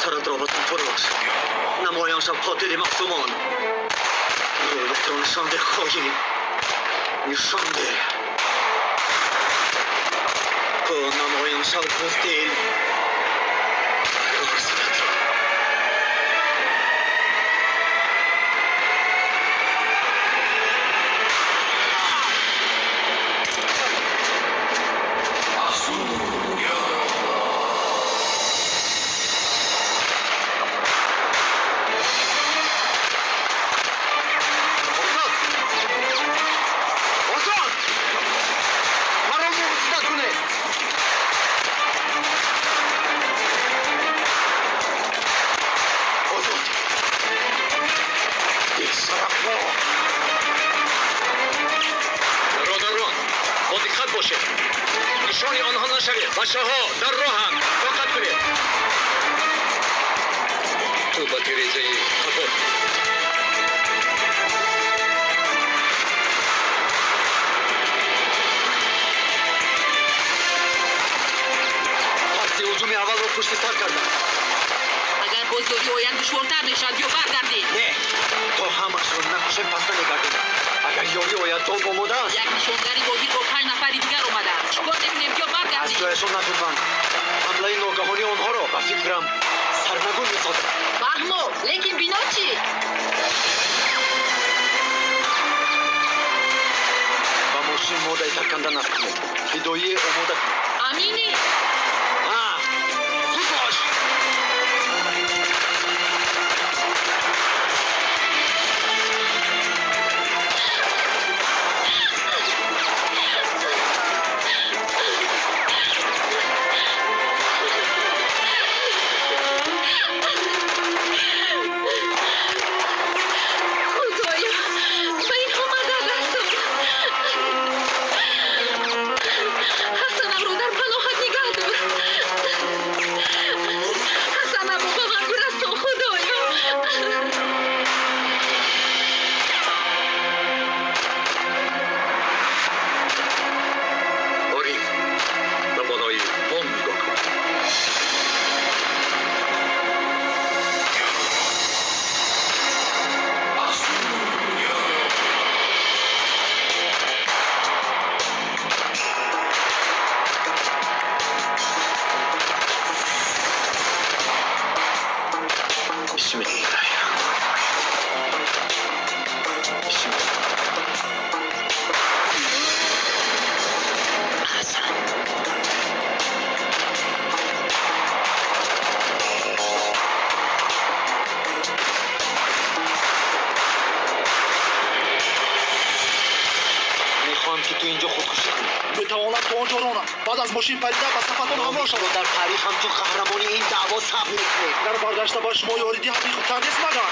сарат ро ватан фурӯш. Намоён шав қотили маъсумон. Рӯятро нишон деҳ, хоин. Нишон деҳ. Ту намоён шав, буздил. Барор саратро. Озод! Озод! Маро муҳофизат кунед! Озод! Бешарафҳо! Бародарон, бо диққат бошед, нишони онҳо нашавед. Бачаҳо дар роҳанд, тоқат кунед. Ту ба тирезаи қафо. Тарси ҳуҷуми аввалро пушти сар кардам. Агар боз ёрӣ оянд, душвортар мешавад. Ё баргардем? Не, то ҳамашро накушем, пас намегардем. Агар ёрӣ ояд, дом омода аст. Як нишонгари моҳир бо 5 нафари дигар омадааст. Чӣ кор мекунем? Ё Аз баргардем? ҷояшон наҷунбанд. Ҳамлаи ногаҳонии онҳоро, ба фикрам, сарнагун месозад. Фаҳмо, лекин бино чӣ? Ба мошин модаи тарканда насб кунед, фидоие омода кунед. Аминӣ? Ҳа, зуд бош. Худоё, ба инҳо мадад расон. Ҳасанамро дар паноҳат нигаҳ дор. Ҳасанамро ба ман бирасон, Худоё. Ориф, ба болои бом нигоҳ кун. Бисмиллаҳи. Бисмилла. Ҳасан. Мехоҳам, ки ту инҷо худкушӣ кунӣ. Метавонам то он ҷо ронам, баъд аз мошин парида ба сафатон ҳамроҳ Номи шавам. дар таърих ҳамчун қаҳрамони ин даъво сабт мекунед. Агар баргашта ба шумо ёрӣ диҳам, ин хубтар нест магар?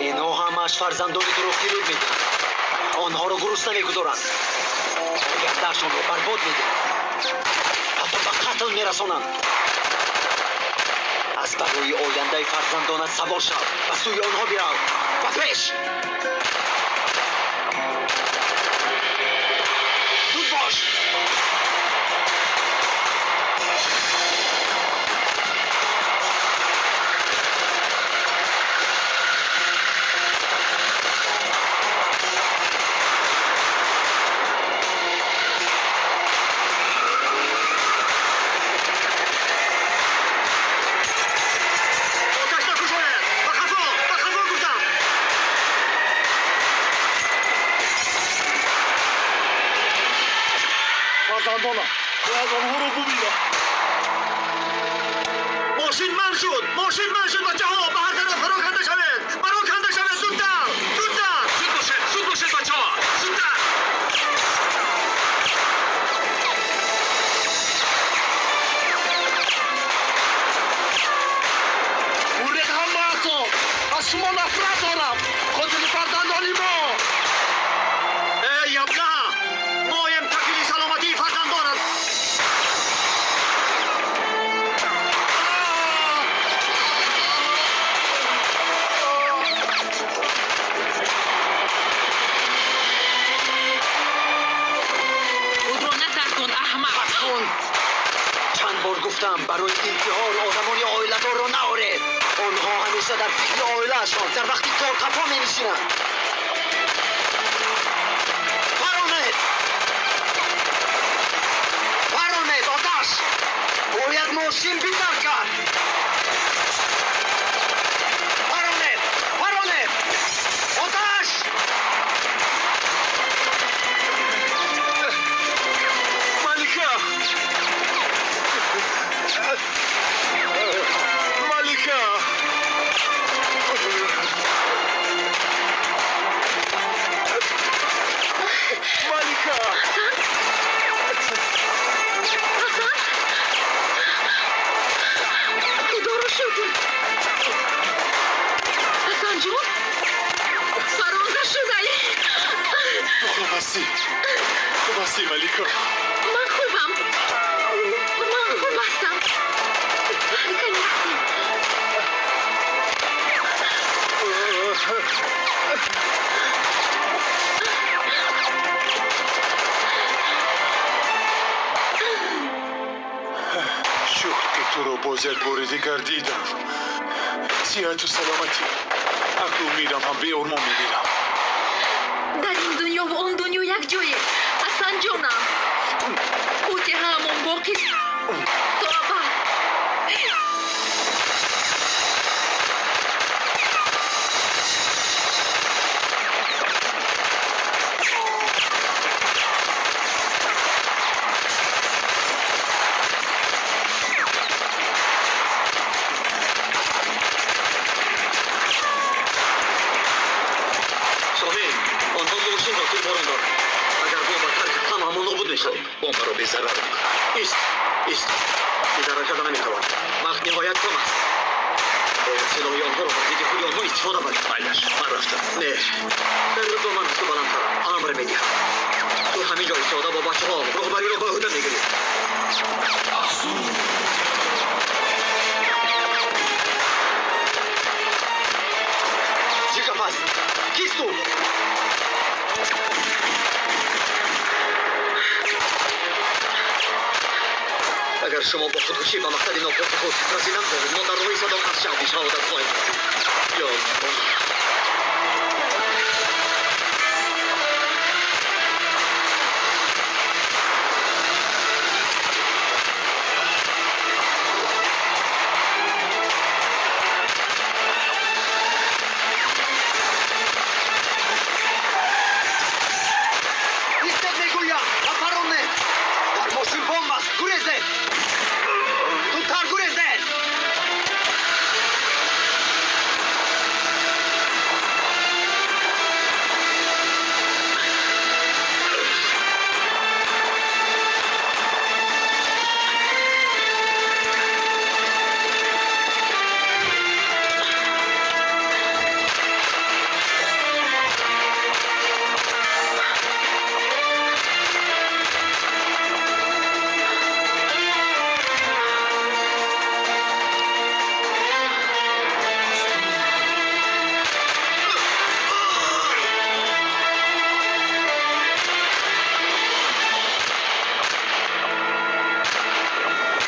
Инҳо ҳамааш фарзандони туро фиреб медиҳанд. Онҳоро гурусна мегузоранд, ояндаашонро барбод медиҳанд, ҳатто ба қатл мерасонанд. Аз барои ояндаи фарзандонат савор шав, ба сӯи онҳо бирав. Ба пеш, зуд бош. Оташ накушояд! Ба қафо! Ба қафо гуфтам! Фарзандонам, бояд онҳоро бубинам. Мошин ман шуд! Мошин ман шуд, бачаҳо! Ба ҳар тараф пароканда шавед! Пароканда шавед! Зудтар! Зудтар! Зуд бошед, зуд бошед, бачаҳо, зудтар. Буред ҳамаатон! Аз шумо нафрат дорам, хотири фарзандони мо. Эй, абла! Моем кафили саломатии фарзандонат! Гуфтам барои интиҳор одамони оиладорро наоред. Онҳо ҳамеша дар фикри оилаашон дар вақти кор қафо менишинанд. Паронед! Паронед, оташ! Бояд мошин битаркад! Паронед! Паронед! Оташ! Малика! Малика! Малика! Ҳасан, худоро шукр! Ҳасанҷон, паронда шудаӣ. Ту хуб ҳастӣ? Хуб ҳастӣ, Малика? Ман хубам, ман хуб ҳастам. Кани рафтем. Шукр, ки туро боз як бори дигар дидам. Сиҳату саломатӣ. Акнун умедам ҳам беормон мебинам. Дар ин дунёву он дунё як ҷое, Ҳасанҷонам. Фотиҳаамон боқист то абад. Соҳиб, онҳо мошинро тирборон доранд. Агар бомба таркад, ҳамаамон нобуд мешавем. Бомбаро безарар мекунанд. Ист, ист, идора карда наметавонем. Вақт ниҳоят кам аст. Бояд силоҳи онҳоро бар зидди худи онҳо истифода барем. Майлаш, ман рафтам. Не, дар рутба ман аз ту баландтарам, амр медиҳам. Ту ҳамин ҷо истода бо бачаҳо роҳбариро ба ӯҳда мегирӣ. Чӣ гап аст? Кист ту? Агар шумо бо худкушӣ ба мақсади нопоки худ расидан хоҳед, мо дар роҳи садоқат шаҳди шаҳодат хоҳем расид. Ё Аллоҳ! Истед, мегӯям, ва паронед! Дар мошин бомб аст, гурезед! Зудтар гурезед!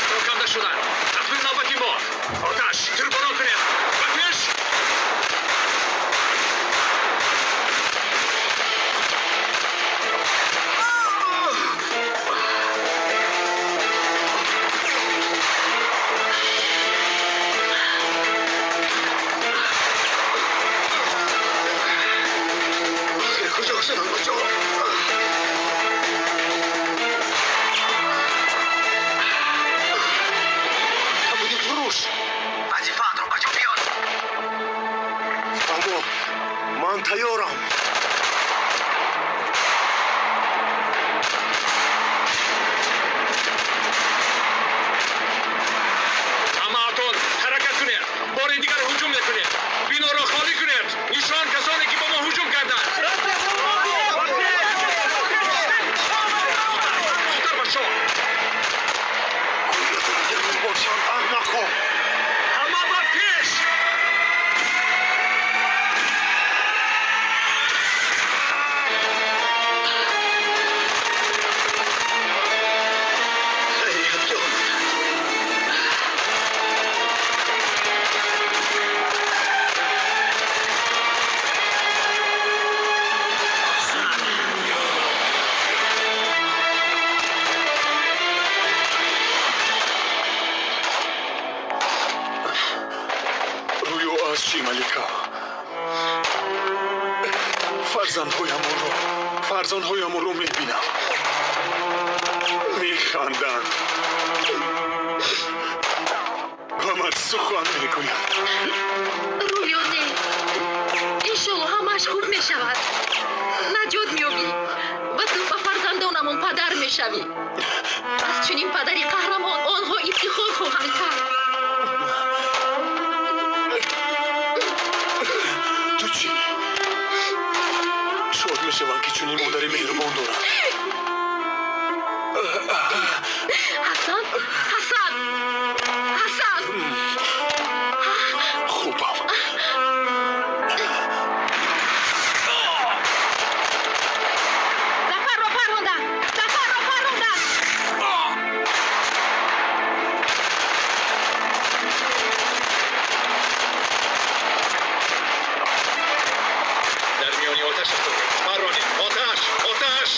Пароканда шуданд. Акнун навбати мо. Оташ, тирборон кунед. Ба пеш! Охир куҷо шуданд бачаҳо? Кабуди фурӯш! Вазифаатро ба ҷо биёр! Аммо ман тайёрам. Ҳамаатон ҳаракат кунед. Бори дигар ҳуҷум мекунед. Биноро холӣ кунед. Нишон касоне ки ба мо ҳуҷум карданд. Зудтар, бачаҳо! Бошанд, аҳмақҳо! Ҳама ба пеш! Пас чӣ, Малика? Фарзандҳоямонро мебинам. Механданд. Ба ман сухан мегӯянд. Рӯё не. Иншолло ҳамааш хуб мешавад. Наҷот меёбӣ ва ту ба фарзандонамон падар мешавӣ. Аз чунин падари қаҳрамон онҳо ифтихор хоҳанд кард. Ту чӣ? Шод мешавам, ки чунин модари меҳрубон дорам. Ҳасан, Ҳасан, Ҳасан! Хубам. Зафарро парронданд! Зафарро парронданд! Дар миёни оташ афтодем. Парронем. Оташ! Оташ!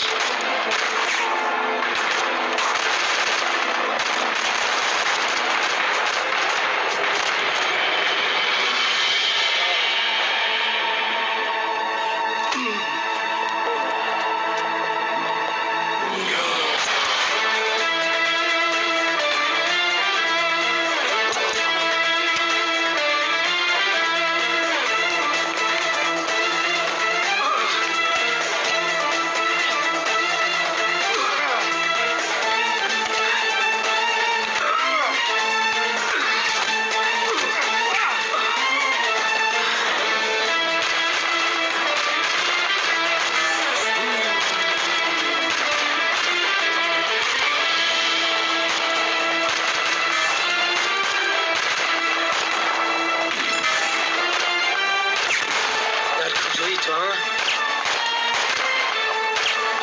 Дар куҷои ту, а?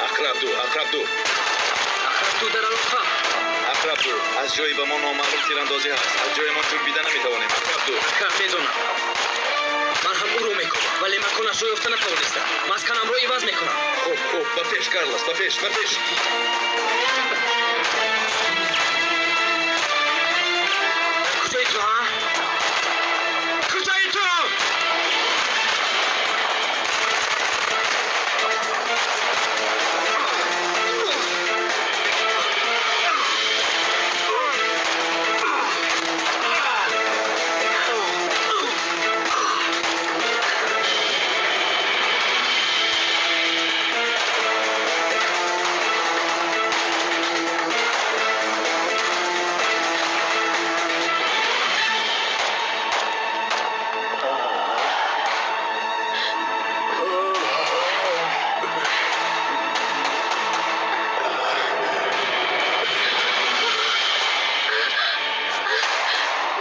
Ақраб ду, Ақраб ду. Ақраб ду дар алоқа. Ақраб ду. Аз ҷойи ба мо номаълум тирандозӣ ҳаст. Аз ҷои мо ҷунбида наметавонем. Ақраб ду. Ака, медонам. Ман ҳам ӯро мекобам, вале маконашро ёфта натавонистам. Масканамро иваз мекунам. Хуб, хуб, ба пеш, Карлос, ба пеш, ба пеш. Куҷои ту, а? Куҷои ту?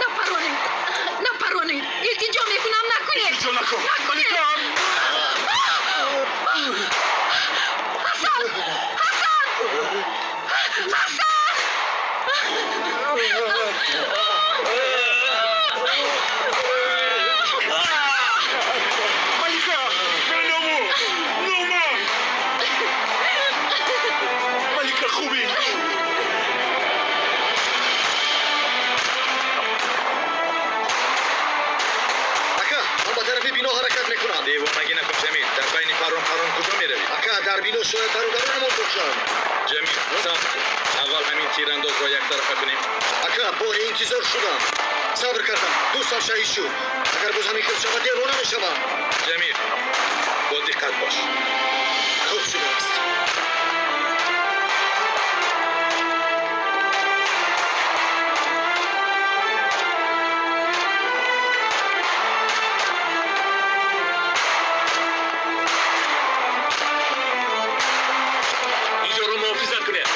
Напаронед! Напаронед! Илтиҷо мекунам, накунед! Илтиҷо накун. Накунед! Малика! Ҳасан! Ҳасан! Ҳасан! Малика! Ному! Нума! Малика, хубӣ? Ака, ман ба тарафи бино ҳаракат мекунам. Девонагӣ накун, Ҷамил. Дар байни паррон паррон куҷо меравӣ? Ака, дар бино шояд бародаронамон бошанд. Ҷамил, сабр кун. Аввал ҳамин тирандозро яктарафа кунем. Ака, бори интизор шудам. Сабр кардам. Дӯстам шаҳид шуд. Агар боз ҳамин хел шавад, девона мешавам. Ҷамил, бо диққат бош. Хуб шудааст. Инҷоро муҳофизат кунед.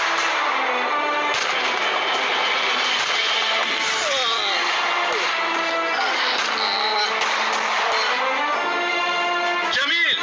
Ҷамил!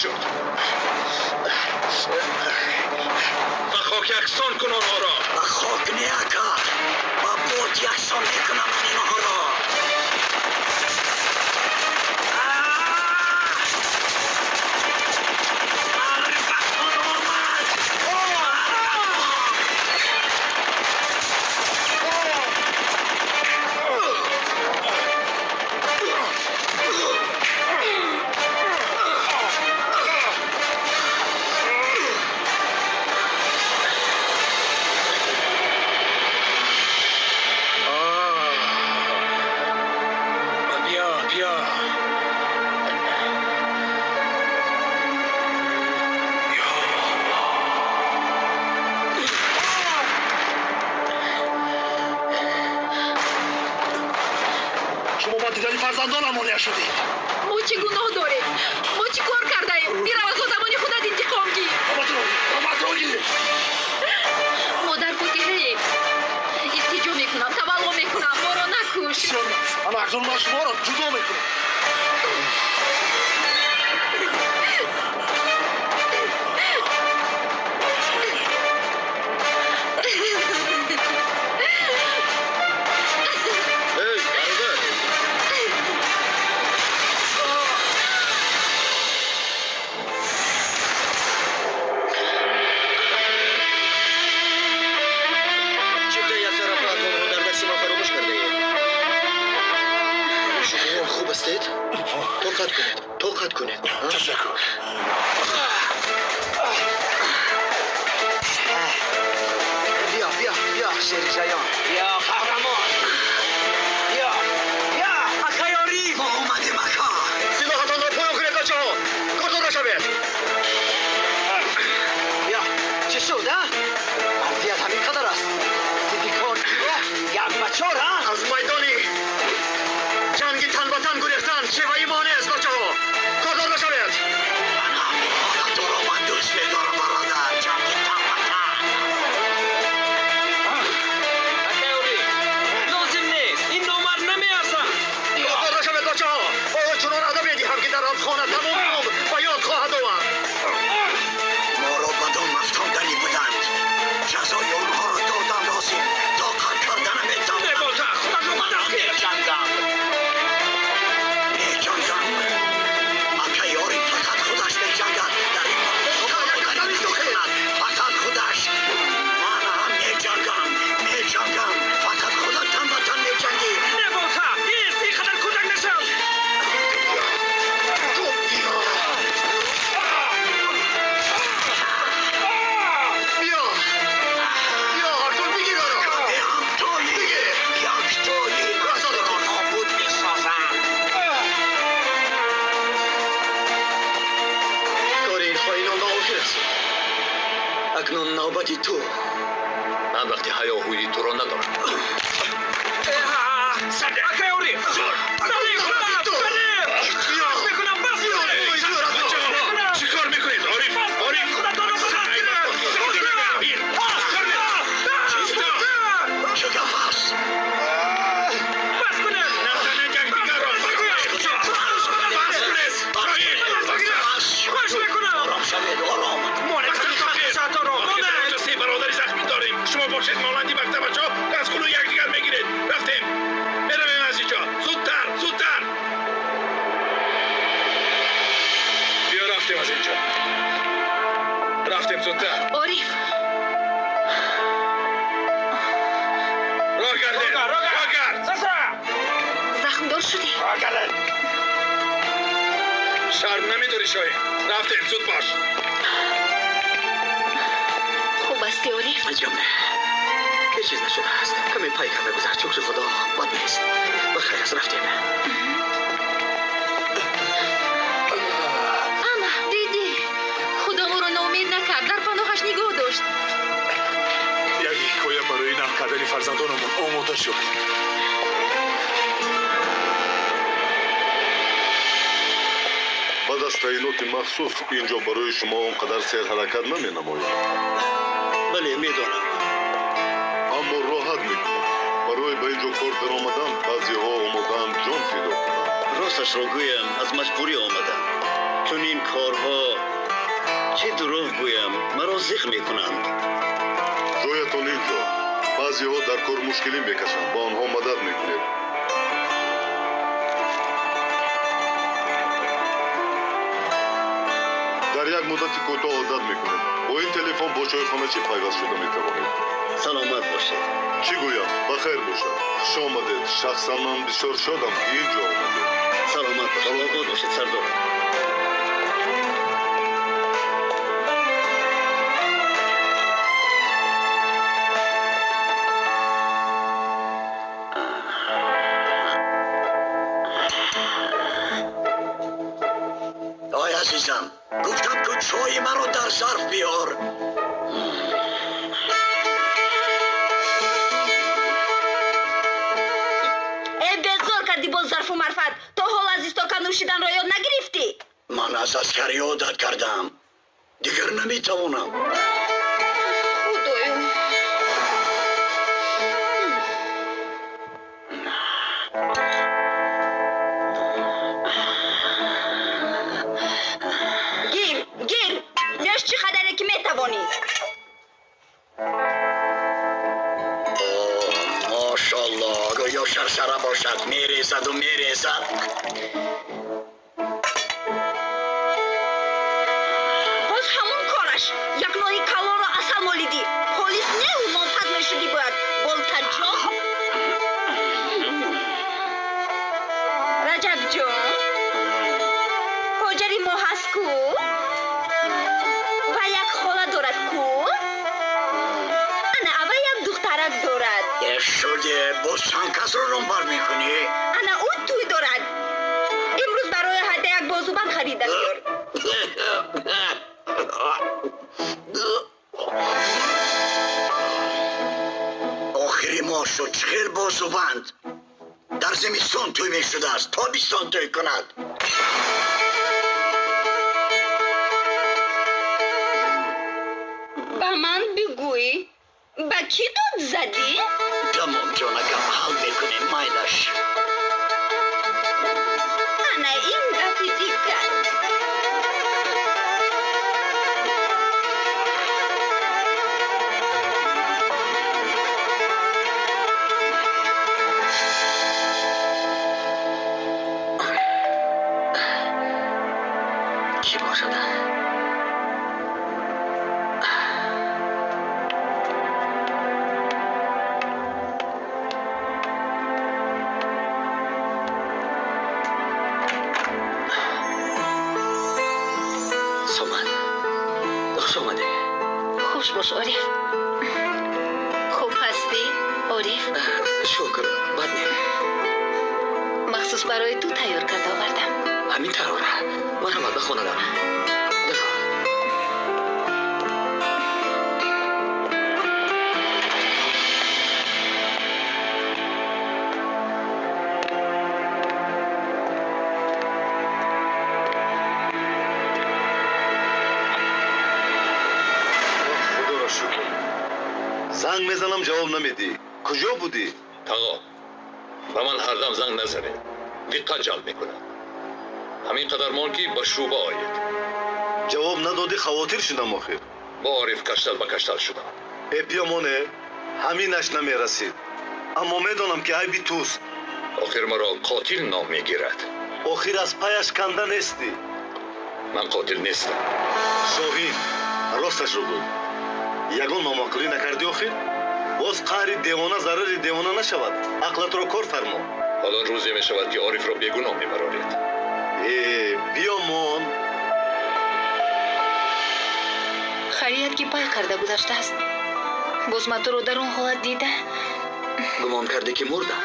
шуд. Ба хок яксон кун онҳоро. Ба хок не, ака, ба бод яксон мекунам ман инҳоро. Шумо ба дидани фарзандонам монеа шудед. Мо чӣ гуноҳ дорем? Мо чӣ кор кардаем? Бирав, аз одамони худат интиқом гир. Омадро гир. Модар фотиҳаем. Илтиҷо мекунам, тавалло мекунам, моро накуш. Бисёр нағз. Ана акнун ман шуморо ҷудо мекунам. Эй, бародар! Чиптаи як тарафа аз онҳо дар дасти ман фаромӯш кардаед. Шумо хуб ҳастед? Тоқат кунед, тоқат кунед. Ташаккур. Биё, биё, биё, шери жаён. Биё, қаҳрамон. Биё, биё, акаи Ориф. Мо омадем, ака. Силоҳатонро поён кунед, бачаҳо! Кордор нашавед! Биё, чӣ шуд, а? Арзият ҳамин қадар аст. Зидди кор 1 ба 4, а? Аз майдони ҷанги тан ба тан гурехтан шеваи мо нест, бачаҳо! Кордор нашавед! Ана ҳамин ҳолатро ман дӯст медорам, бародар. Ҷанги тан ба тан. Акай Ориф, лозим нест, ин номард намеарзад. Кордор нашавед, бачаҳо! Оё чунон адаб медиҳам, ки дар хона тамоми умр ба ёд хоҳад овард. Моро ба дом афтонданӣ буданд. Ҷазои онҳоро додан лозим. Тоқат карда наметавонам. Бебота, худатро ба даст гир. Меҷангам. Меҷангам. Акаи Ориф фақат худаш меҷангад. Дар ин мекунад. Фақат худаш. Ман ҳам меҷангам. Меҷангам. Фақат худат тан ба тан меҷангӣ. Бебота, ист, ин қадар кӯдак нашав. Биё! Биё, акнун бигир ӯро! Беҳамтои яктои туро нобуд месозам. Кори ин хоинон ба охир расид. Акнун навбати ту. Ман вақти ҳаёҳӯи туро надорам. Акай Ориф, Салим, Салим! Бас мекунам, бас кунед. Чӣ кор мекунед, Ориф? Ориф! Худатонро ба даст гиред. Чӣ гап аст? Бас кунед. Назанед якдигарро! Бас кунед! Шоҳин! Бас. Хоҳиш мекунам. Ором шавед, ором. Монед, шатонро, Охир дар монед. инҷо се бародари захмӣ дорем. Шумо бошед монанди мактабачо аз хулӯи якдигар мегиред. Рафтем. Меравем аз инҷо. Зудтар, зудтар. Биё, рафтем аз инҷо. Рафтем зудтар. Ориф, Роҳ гардед. Роҳ Роҳ гард. захмдор шудӣ? Шарм намедорӣ, Шоҳин. Рафтем, зуд бош. Хуб ҳастӣ, Ориф? Аҷаб не. Ҳеҷ чиз нашудааст. Каме пай карда гузашт. Шукри Худо, бад нест. Ба хайр аст, рафтем. Ана, дидӣ, Худо моро ноумед накард, дар паноҳаш нигоҳ дошт. Як ҳикоя барои нақл кардани фарзандонамон омода шуд. Баъд аз таъиноти махсус ин ҷо барои шумо он қадар серҳаракат наменамояд. Бале, медонам. Аммо роҳат мекунад. Барои ба ин ҷо кор даромадан баъзеҳо омодаанд ҷон фидо кунанд. Росташро гӯям, аз маҷбурӣ омадам. Чунин корҳо, чӣ дурӯғ гӯям, маро зиқ мекунанд. Ҷоятон ин ҷо. Баъзеҳо дар кор мушкилӣ мекашанд, ба онҳо мадад мекунед. Дар як муддати кӯтоҳ одат мекунед. Бо ин телефон бо чойхоначӣ пайваст шуда метавонед. Саломат бошед. Чӣ гӯям, ба хайр бошад. Хуш омадед. Шахсан ман бисёр шодам, ки ин ҷо омадед. Саломат бошед. Обод бошед, сардор. Ой азизам, гуфтам ку чойи маро дар зарф биёр. Э, безор кардӣ боз зарфу марфат. То ҳол аз истокан нӯшиданро ёд нагирифтӣ? Ман аз аскарӣ одат кардам, дигар наметавонам. Худоё. Гир, гир, нӯш чӣ қадаре ки метавонӣ. Мошалло, гӯё шаршара бошад, мерезаду мерезад. Боз ҳамон кораш. Як нони калонро асал молидӣ. Полис неу нонпаз мешудӣ бояд. Болтаҷон. Раҷабҷон, ҳоҷари мо ҳаст ку? Ва як хола дорад ку? Ана ава як духтарак дорад. Э, шуде, боз чанд касро номбар мекунӣ? Ана ӯ тӯй дорад. Имрӯз барои ҳадя як бозубанд харида биёр. Охири моҳ шуд, чӣ хел бозубанд? Дар зимистон тӯй мешудааст, тобистон тӯй кунад. Ба ман бигӯй, ба кӣ дод задӣ? Тамом, ҷонакам, ҳал мекунем, майлаш. Ана ин гапи дигар. Кӣ бошад? Соман, хуш омадӣ. Хуш бош, Ориф. Хуб ҳастӣ, Ориф? Шукр, бад не. Махсус барои ту тайёр карда овардам. Ҳамин тавр. Марҳамат, ба хона дар. Худоро шукр. Занг мезанам, ҷавоб намедиҳӣ. Куҷо будӣ? Тағо, ба ман ҳардам занг назанед, диққат ҷалб мекунад. Ҳамин қадар мон, ки ба шӯъба оед. Ҷавоб надодӣ, хавотир шудам охир. Бо Ориф каштал ба каштал шудам. Э, биёмоне, ҳаминаш намерасид. Аммо медонам, ки айби туст. Охир маро қотил ном мегирад. Охир аз паяш канда нестӣ. Ман қотил нестам. Шоҳин, росташро гӯй. Ягон номаъқулӣ накардӣ охир? Боз қаҳри девона зарари девона нашавад. Ақлатро кор фармо. Ҳоло рӯзе мешавад, ки Орифро бегуноҳ мебароред. Э, биёмон. Хайрият, ки пай карда гузаштааст. Боз ман туро дар он ҳолат дида. Гумон кардӣ, ки мурдам?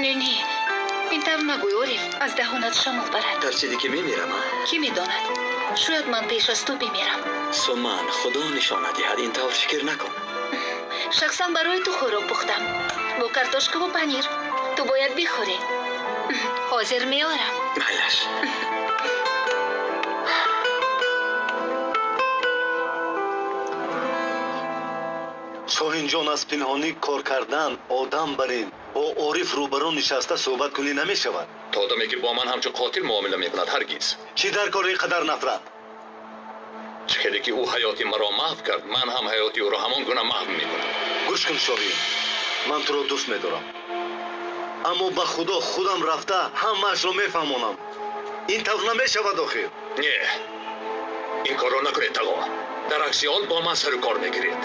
Не, не, ин тавр нагӯй, Ориф, аз даҳонат шамол барад. Тарсидӣ, ки мемирам, а? Кӣ медонад, шояд ман пеш аз ту бимирам. Суман, худо нишон надиҳад, ин тавр фикр накун. Шахсан барои ту хӯрок пухтам бо картошкаву панир. Ту бояд бихӯрӣ. Ҳозир меорам. Майлаш. Шоҳинҷон, аз пинҳонӣ кор кардан одам барин. Бо Ориф рӯбарӯ нишаста суҳбат кунӣ намешавад. То одаме ки бо ман ҳамчун қотил муомила мекунад, ҳаргиз. Чӣ дар кор ин қадар нафрат? Чӣ хеле ки ӯ ҳаёти маро маҳв кард, ман ҳам ҳаёти ӯро ҳамон гуна маҳв мекунам. Гӯш кун, Шоҳин, ман туро дӯст медорам, аммо ба худо худам рафта ҳамаашро мефаҳмонам. Ин тавр намешавад охир. Не, ин корро накунед, тағо. Дар акси ҳол бо ман сару кор мегиред.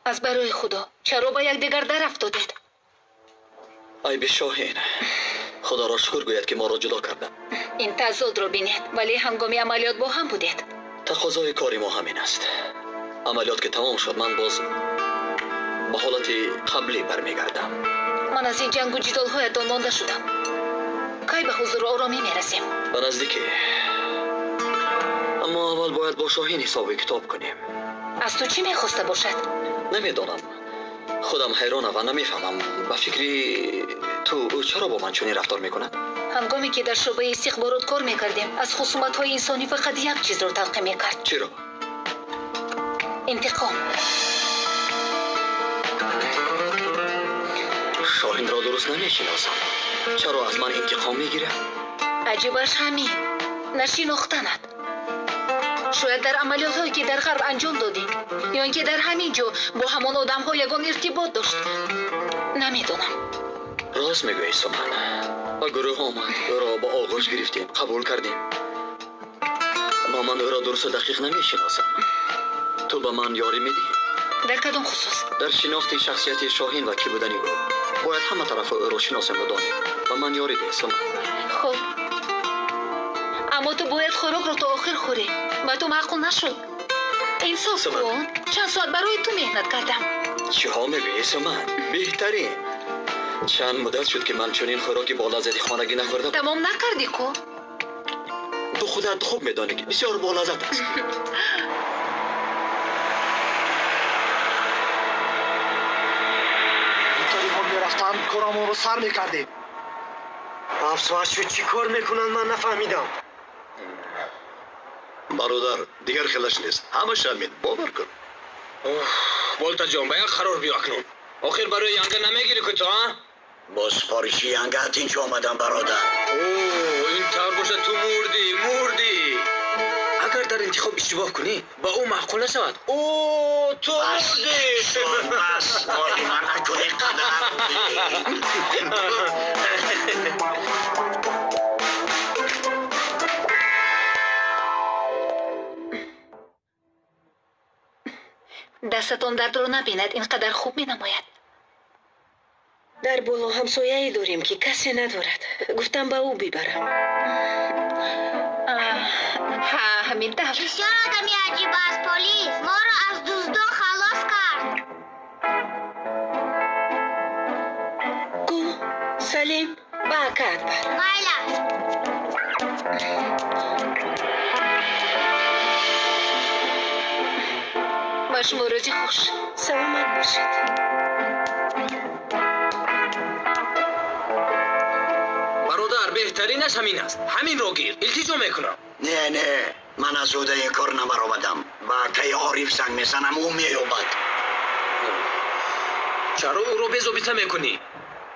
Аз барои худо, чаро ба якдигар дарафтодед? Айби Шоҳин. Худоро шукр гӯяд, ки моро ҷудо карданд. Ин тазодро бинед, вале ҳангоми амалиёт бо ҳам будед. Тақозои кори мо ҳамин аст. Амалиёт ки тамом шуд, ман боз ба ҳолати қаблӣ бармегардам. Ман аз ин ҷангу ҷидолҳоятон монда шудам. Кай ба ҳузуру оромӣ мерасем? Ба наздикӣ. Аммо аввал бояд бо Шоҳин ҳисоби китоб кунем. Аз ту чӣ мехоста бошад? Намедонам. Худам ҳайронам ва намефаҳмам. Ба фикри ту, ӯ чаро бо ман чунин рафтор мекунад? Ҳангоме ки дар шӯъбаи истихборот кор мекардем, аз хусуматҳои инсонӣ фақат як чизро талқӣ мекард. Чиро? Интиқом. Шоҳинро дуруст намешиносам. Чаро аз ман интиқом мегирад? Аҷибаш ҳамин, нашинохтанат. Шояд дар амалиётҳое ки дар ғарб анҷом додем, ё ин ки дар ҳамин ҷо бо ҳамон одамҳо ягон иртибот дошт. Намедонам. Рост мегӯӣ, Суман. Ба гурӯҳ омад, ӯро ба оғӯш гирифтем, қабул кардем. Аммо ман ӯро дурусту дақиқ намешиносам. Ту ба ман ёрӣ медиҳӣ? Дар кадом хусус? Дар шинохти шахсияти Шоҳин ва кӣ будани ӯ. Бояд ҳама тарафа ӯро шиносем ва донем. Ба ман ёрӣ деҳ, Суман. Хуб. Аммо ту бояд хӯрокро то охир хӯрӣ. Ба ту маъқул нашуд. Инсоф кун. Чанд соат барои ту меҳнат кардам. Чиҳо мегӯӣ, Суман? Беҳтарин. Чанд муддат шуд, ки ман чунин хӯроки бо лаззати хонагӣ нахӯрда будам. Тамом накардӣ ку? Ту худат хуб медонӣ, ки бисёр болаззат аст. Зудтариҳо мерафтанд, корамонро сар мекардем. Ҳафт соат шуд, чӣ кор мекунанд, ман нафаҳмидам. Бародар, дигар хелаш нест. Ҳамаш ҳамин, бовар кун. Болтаҷон, ба як қарор биё акнун. Охир барои янга намегирӣ ку ту, а? Бо супориши янгаат инҷо омадам, бародар. О, ин тавр бошад, ту мурдӣ, мурдӣ. Агар дар интихоб иштибоҳ кунӣ, ба ӯ маъқул нашавад. О, ту мурдӣ. Бас, кори ман накун инқадар. Дастатон дардро набинад, ин қадар хуб менамояд. Дар боло ҳамсояе дорем, ки касе надорад. Гуфтам, ба ӯ бибарам. Ҳа, ҳамин тавр. Бисёр одами аҷиб аст, полис. Моро аз дуздон халос кард. Гу, Салим, ба акаат бар. Майла. Ба шумо рӯзи хуш. Саломат бошед. Бародар, беҳтаринаш ҳамин аст. Ҳаминро гир. Илтиҷо мекунам. Не, не, ман аз ӯҳдаи ин кор набаромадам. Ба акаи Ориф занг мезанам, ӯ меёбад. Чаро ӯро безобита мекунӣ?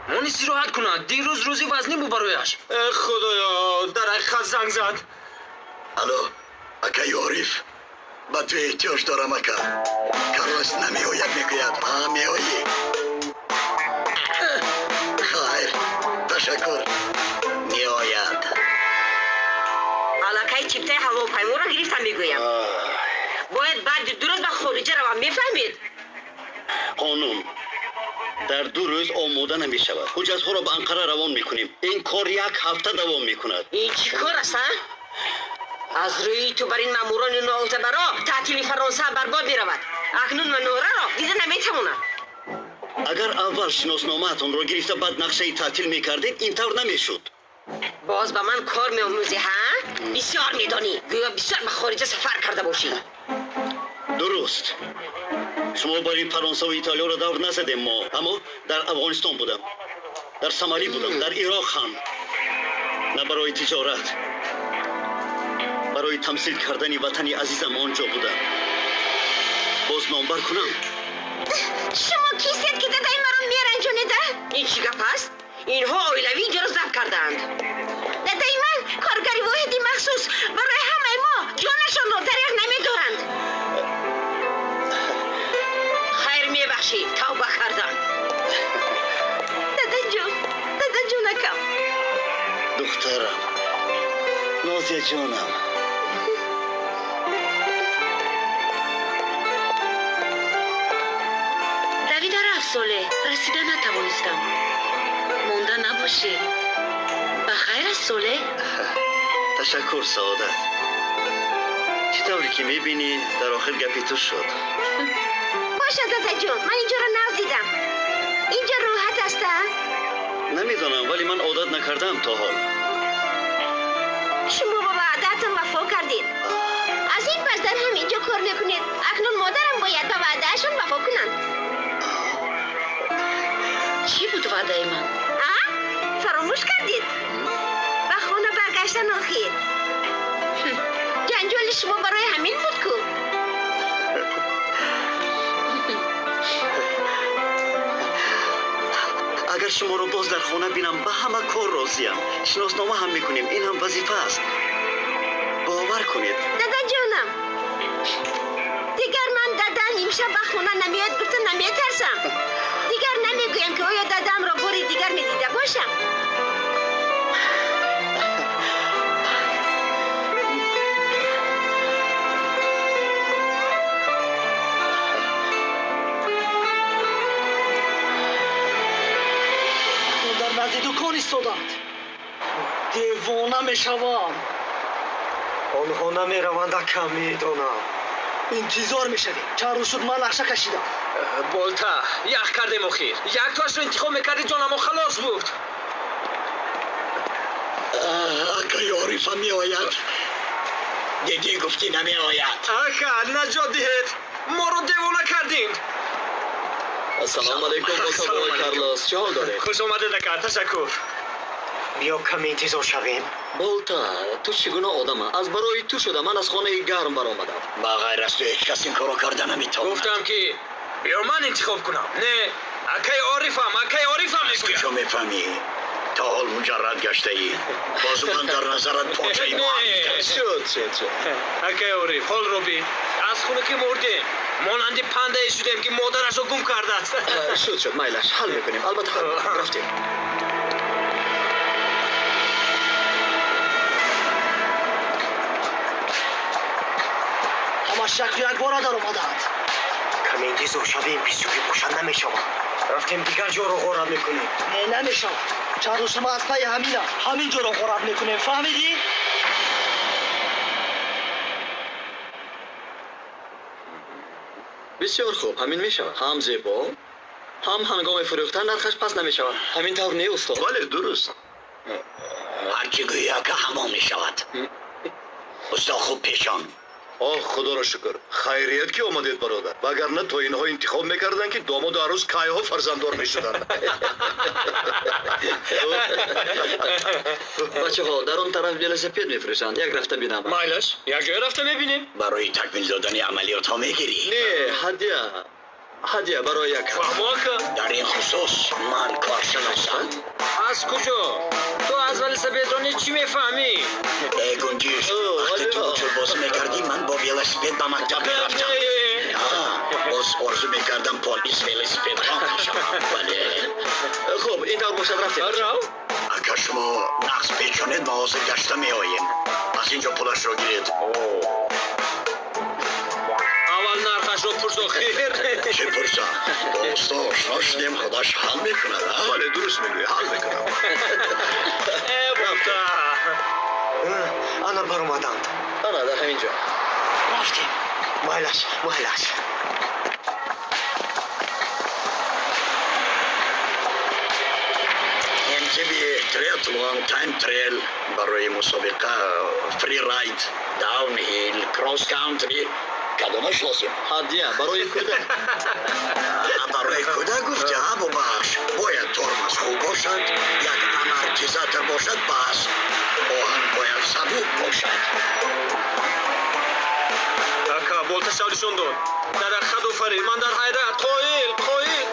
Мони истироҳат кунад. Дирӯз рӯзи вазнин буд барояш. Э, худоё, дар ҳақиқат занг зад. Алло, акаи Ориф, ба ту эҳтиёҷ дорам, ака. Карлос намеояд, мегӯяд. Ҳа, меоӣ? Хайр, ташаккур. Меояд. Аллакай чиптаи ҳавопайморо гирифтам, мегӯям. Бояд баъди 2 рӯз ба хориҷа равам, мефаҳмед? Қонун дар 2 рӯз омода намешавад. Ҳуҷҷатҳоро ба Анқара равон мекунем. Ин кор як ҳафта давом мекунад. Ин чӣ кор аст, а? Аз рӯи ту бар ин маъмурони ноӯтабаро таътили Фаронса барбод меравад. Акнун манораро дида наметавонам. Агар аввал шиносномаатонро гирифта, баъд нақшаи таътил мекардед, ин тавр намешуд. Боз ба ман кор меомӯзӣ, ҳа? Бисёр медонӣ, гӯё бисёр ба хориҷа сафар карда бошӣ. Дуруст. Шумо барои Фаронсаву Италияро давр назадем мо, аммо дар Афғонистон будам, дар Сомалӣ будам, дар Ироқ ҳам. На барои тиҷорат, барои тамсил кардани ватани азизам он ҷо будам. Боз номбар кунам? Шумо кистед, ки дадаи маро меранҷонед? Ин чӣ гап аст? Инҳо оилавӣ инҷоро забт кардаанд. Дадаи ман коргари воҳиди махсус барои ҳамаи мо ҷонашонро дареғ намедоранд. Хайр, мебахшӣ, тавба кардам. Дадаҷон, дадаҷонакам. Духтарам, Нозия ҷонам. Давида рафт, Соле, расида натавонистам. Монда набошӣ. Ба хайр аст, Соле? Ташаккур, Саодат. Чӣ тавре ки мебинӣ, дар охир гапи ту шуд. Бошад, дадаҷон, ман инҷоро нав дидам. Инҷо роҳат аст, а? Намедонам, вале ман одат накардам то ҳол. Шумо ба ваъдаатон вафо кардед. Аз ин пас дар ҳамин ҷо кор мекунед. Акнун модарам бояд ба ваъдаашон вафо кунанд. Чӣ буд ваъдаи ман? А? Фаромӯш кардед? Ба хона баргаштан охир. Ҷанҷоли шумо барои ҳамин буд ку? Агар шуморо боз дар хона бинам, ба ҳама кор розиям. Шиноснома ҳам мекунем, ин ҳам вазифа аст. Бовар кунед. Дадаҷонам, дигар ман дадам имшаб ба хона намеояд гуфта наметарсам. Дигар намегӯям, ки оё дадамро бори дигар медида бошам. Дар назди дукон истоданд. Девона мешавам. Онҳо намераванд, ака, медонам. Интизор мешавем. Чанд рӯз шуд, ман нақша кашидам. Болта, ях кардем охир. Яктоашро интихоб мекардӣ, ҷонамо халос буд. Акаи Орифа меояд. Дидӣ, гуфтӣ намеояд. Ака, наҷот диҳед, моро девона кардин. Ассалому алайкум, босабои Карлос, чӣ ҳол доред? Хуш омадед, ака, ташаккур. Биё, каме интизор шавем. Болта, ту чӣ гуна одама? Аз барои ту шуда ман аз хонаи гарм баромадам. Ба ғайр аз ту ҳеҷ кас ин корро карда наметавонад. Гуфтам, ки биё ман интихоб кунам. Не, акаи Орифам, акаи Орифам мегӯям. Куҷо мефаҳмӣ? То ҳол муҷаррад гаштаӣ. Боз ман дар назарат почаи мо. Шуд, шуд, шуд. Акаи Ориф, ҳолро бин. Аз хунукӣ мурдем. Монанди пандае шудем, ки модарашро гум кардааст. Шуд, шуд, майлаш, ҳал мекунем. Албатта ҳал. Рафтем. Ҳамаш яку якбора даромаданд. Каме интизор шавем, бисёре бошад намешавад. Рафтем, дигар ҷоро ғорат мекунем. Не, намешавад. Чанд рӯз шумо аз пайи ҳамина ҳамин ҷоро ғорат мекунем, фаҳмидӣ? Бисёр хуб, ҳамин мешавад. Ҳам зебо, ҳам ҳангоми фурӯхтан нархаш паст намешавад. Ҳамин тавр не, устод? Бале, дуруст. Ҳарчи гӯӣ, ака, ҳамон мешавад. Усто, хуб пешон. Оҳ, худоро шукр, хайрият ки омадед, бародар. Вагарна то инҳо интихоб мекарданд, ки домоду арӯз кайҳо фарзанддор мешуданд. Бачаҳо, дар он тараф велосипед мефурӯшанд. Як рафта бинам. Майлаш, якҷоя рафта мебинем. Барои такмил додани амалиётҳо мегирӣ? Не, ҳадя. Ҳадя барои як. Фаҳмо, ака. Дар ин хусус ман коршиносам. Аз куҷо? Ту аз велосипедронӣ чӣ мефаҳмӣ? Э, гунҷиш, вақте ту чӯлбозӣ мекардӣ, ман бо велосипед ба мактаб мерафтам. Боз орзу мекардам полис велосипедрон мешавам. Бале. Хуб, ин тавр бошад, рафтем. Рав. Ака, шумо нақс печонед, мо ҳозир гашта меоем. Аз ин ҷо пулашро гиред. Аввал нархашро пурс, охир. Чӣ пурсам? Бо усто ошно шудем, худаш ҳал мекунад, а? Бале, дуруст мегӯӣ, ҳал мекунам. Э, бофта. Ана баромаданд. Ана дар ҳамин ҷо. Рафтем. Майлаш, майлаш. MTB, триатлон, time trial, барои мусобиқа, freeride, downhill, cross country, кадомаш лозим? Ҳадя барои кӯдак. Барои кӯдак гуфти, а, бубахш. Бояд тормоз хуб бошад, як амортизатор бошад, бас. Оҳан бояд сабук бошад. Ака, болта шавлишон дод. Дар ҳақиқат офарин, ман дар ҳайрат. Қоил, қоил.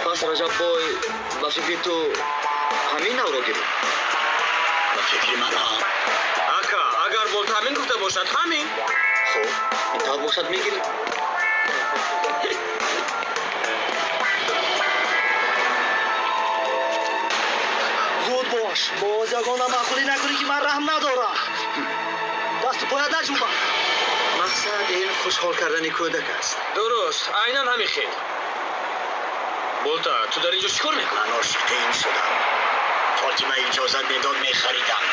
Пас Раҷаббой, ба фикри ту ҳамин навро гирифт? Ба фикри ман ҳам. Ака, агар болта ҳамин гуфта бошад, ҳамин. Хуб, ин тавр бошад мегирем. Зуд бош, боз ягон намаъқулӣ накунӣ, ки ман раҳм надорам. Дасту поят наҷунбад. Мақсад ин хушҳол кардани кӯдак аст. Дуруст, айнан ҳамин хел. Болта, ту дар инҷо чӣ кор мекунӣ? Ман ошиқи ин шудам. Фотима иҷозат медод, мехаридам.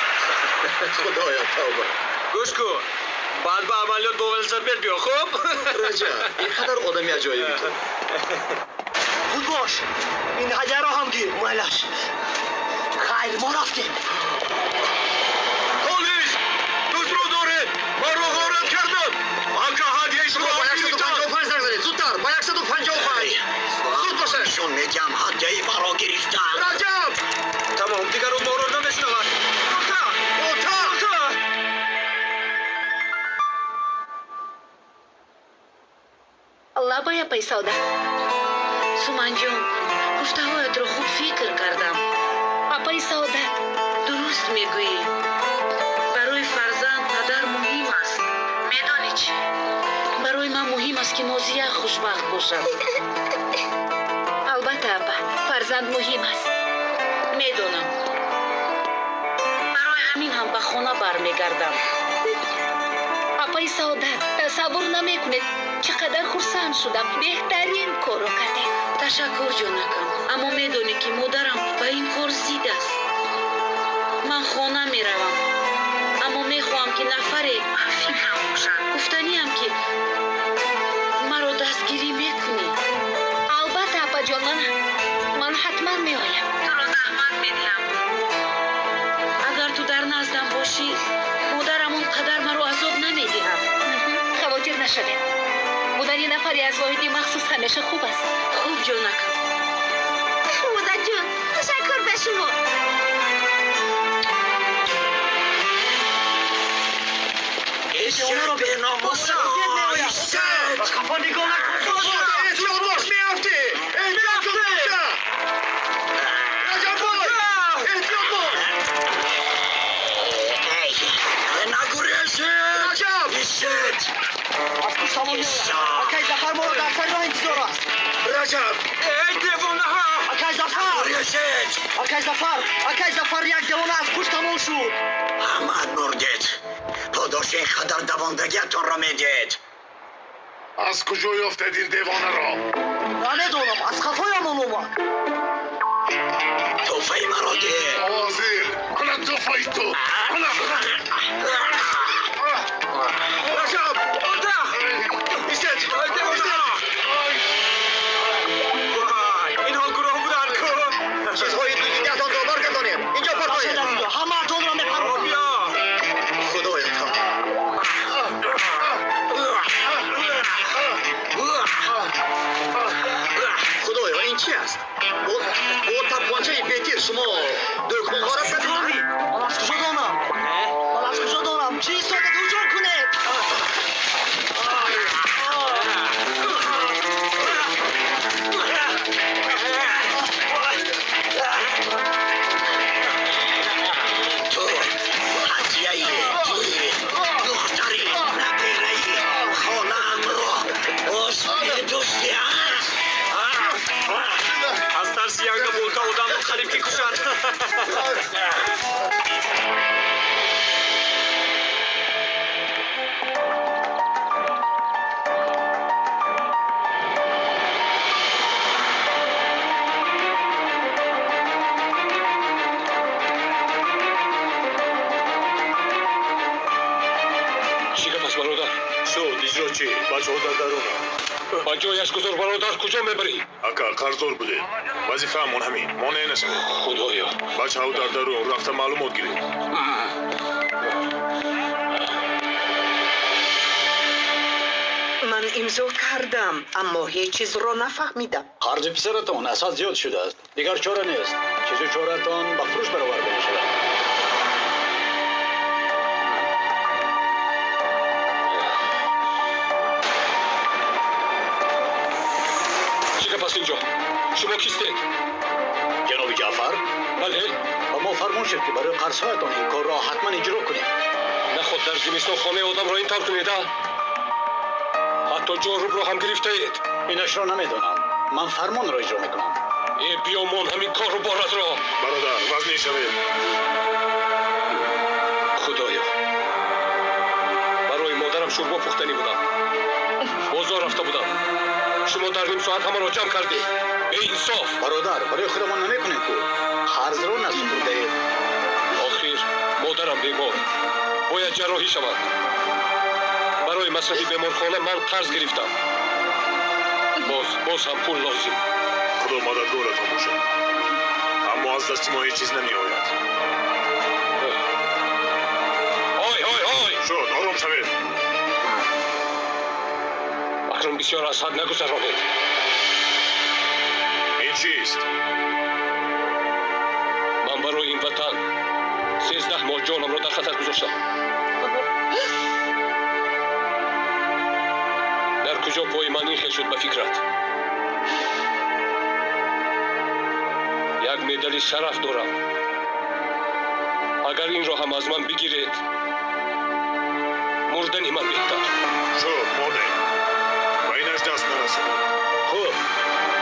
Худоё, тавба. Гӯш кун, баъд ба амалиёт бо велосипед биё, хуб? Раҷаб, ин қадар одами аҷоибӣ ту. Зуд бош, ин ҳадияро ҳам гир. Майлаш, хайр, мо рафтем. Полис! Дӯстро доред! Маро ғорат карданд! Ака, ҳадияи шумо Шумо ба 155 занг занед, зудтар, ба 155. Зуд бошед. Нишон медиҳам, ҳадияи маро гирифтанд. Раҷаб! Тамом, дигар ӯ моро намешунавад. Болта! Болта! Болта! Лабая пайсода. Суманҷон, гуфтаҳоятро хуб фикр кардам. Апаи Саодат. Дуруст мегӯӣ. Барои фарзанд падар муҳим аст. Медонӣ чӣ? Барои ман муҳим аст, ки Нозия хушбахт бошад. Албатта, апа, фарзанд муҳим аст. Медонам. Барои ҳамин ҳам ба хона бармегардам. Апаи Саодат, тасаввур намекунед, чӣ қадар хурсанд шудам. Беҳтарин корро кардед. Ташаккур, ҷонакам. Аммо медонӣ, ки модарам ба ин кор зид аст. Ман хона меравам. Аммо мехоҳам, ки нафаре ҳамфикрам бошад. Гуфтаниам, ки маро дастгирӣ мекунӣ. Албатта, апаҷон, ман ҳатман меоям. Туро заҳмат медиҳам. Агар ту дар наздам бошӣ, модарам он қадар маро азоб намедиҳад. Хавотир нашавед. Будани нафаре аз воҳиди махсус ҳамеша хуб аст. Хуб, ҷонакам. Модарҷон, ташаккур ба шумо. Ишед, беномусо! Ишед! Ба қафо нигоҳ накун. Эҳтиёт бош, меафтӣ! Эҳтиёт кун, Болта! Раҷаббой! Эҳтиёт бош! Эй, нагурезед! Раҷаб! Ишед! Аз пушт ҳамон меояд. Акай Зафар моро дар сари роҳ интизор аст. Раҷаб! Эй, девонаҳо! Акай Зафар! Нагурезед! Акай Зафар! Акай Зафар, як девона аз пушт ҳамон шуд. Ҳамаат мурдед. Подоши ин қадар давондагиатонро медиҳед. Аз куҷо ёфтед ин девонаро? Намедонам, аз қафоямон омад. Тӯҳфаи маро деҳ. Ҳозир, ана тӯҳфаи ту. Ана. Раҷаб! Болта! Истед! Эй, девонаҳо! Вай, инҳо гурӯҳ буданд ку? Чизҳои дуздидаатонро баргардонем. Инҷо партоед. Бошед аз инҷо, ҳамаатонро мепаронам. Биё! Худоё, тавба. Худоё, ин чи аст? Бо тапончаи бетир шумо дӯкон ғорат кардед? Ман аз куҷо донам? Ман аз куҷо донам? Чӣ истода, ҳуҷум кунед? Ту ҳадияи туи духтари набераи хонаамро боз медуздӣ, а? Аз тарси янга Болта одамро қариб ки кушад. Чӣ гап аст, бародар? Суд иҷрочӣ, бачаҳо дар дарунанд. Ба ҷояш гузор, бародар, куҷо мебарӣ? Ака, қарздор будем. Вазифаамон ҳамин, монеъ нашавед. Худоё! Бачаҳо дар дарун, рафта маълумот гиред. Ман имзо кардам, аммо ҳеҷ чизро нафаҳмидам. Қарзи писаратон аз ҳад зиёд шудааст. Дигар чора нест. Чизу чораатон ба фурӯш бароварда мешавад. инҷо? Шумо кистед? Ҷаноби Ҷаъфар? Бале. Ба мо фармон шуд, ки барои қарзҳоятон ин корро ҳатман иҷро кунем. Наход дар зимистон хонаи одамро ин тавр кунед, а? Ҳатто ҷорубро ҳам гирифтаед. Инашро намедонам. Ман фармонро иҷро мекунам. Э, биёмон ҳамин кору боратро. Бародар, вазнин шавед. Худоё, барои модарам шӯрбо пухтанӣ будам. Бозор рафта будам. Шумо дар ним соат ҳамаро ҷамъ кардед. Беинсоф! Бародар, барои худамон намекунем ку. Қарзро насупурдаед. Охир модарам бемор. Бояд ҷарроҳӣ шавад. Барои масрафи беморхона ман қарз гирифтам. Боз ҳам пул лозим. Худо мададгоратон бошад. Аммо аз дасти мо ҳеҷ чиз намеояд. Ой, ой, ой! Шуд, ором шавед. Акнун бисёр аз ҳад нагузаронед. Ин чист? Ман барои ин ватан 13 моҳ ҷонамро дар хатар гузоштам. Дар куҷо пои ман ин хел шуд ба фикрат? Як медали шараф дорам. Агар инро ҳам аз ман бигиред, мурдани ман беҳтар. Шуд, мурдем. Ба инаш даст нарасонем. Хуб,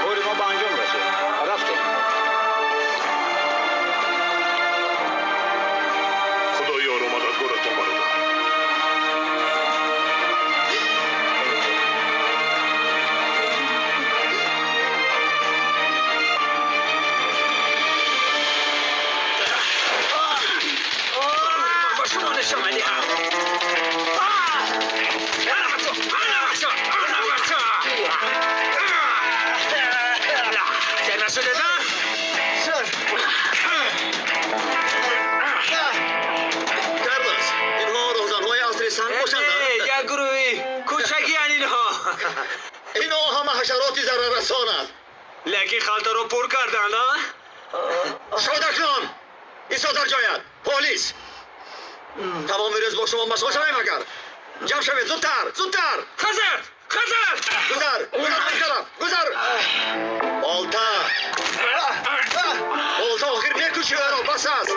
кори мо ба анҷом расид. Рафтем. Худо ёру мададгоратон, бародар. Ба шумо нишон медиҳам. Дер нашуде, на? Карлос, инҳо роҳзанҳои асри санг бошанд? Як гурӯҳи кӯчагиян инҳо. Инҳо ҳама ҳашароти зараррасонанд. Лекин халтаро пур карданд, а? Шод акнун! Исо дар ҷоят! Полис! Тамоми рӯз бо шумо машғул шавем агар? Ҷамъ шавед, зудтар, зудтар! Хазар! Хазар! Гузар! Гузар ба ин тараф! Гузар! Болта! Болта, охир мекуши ӯро, бас аст!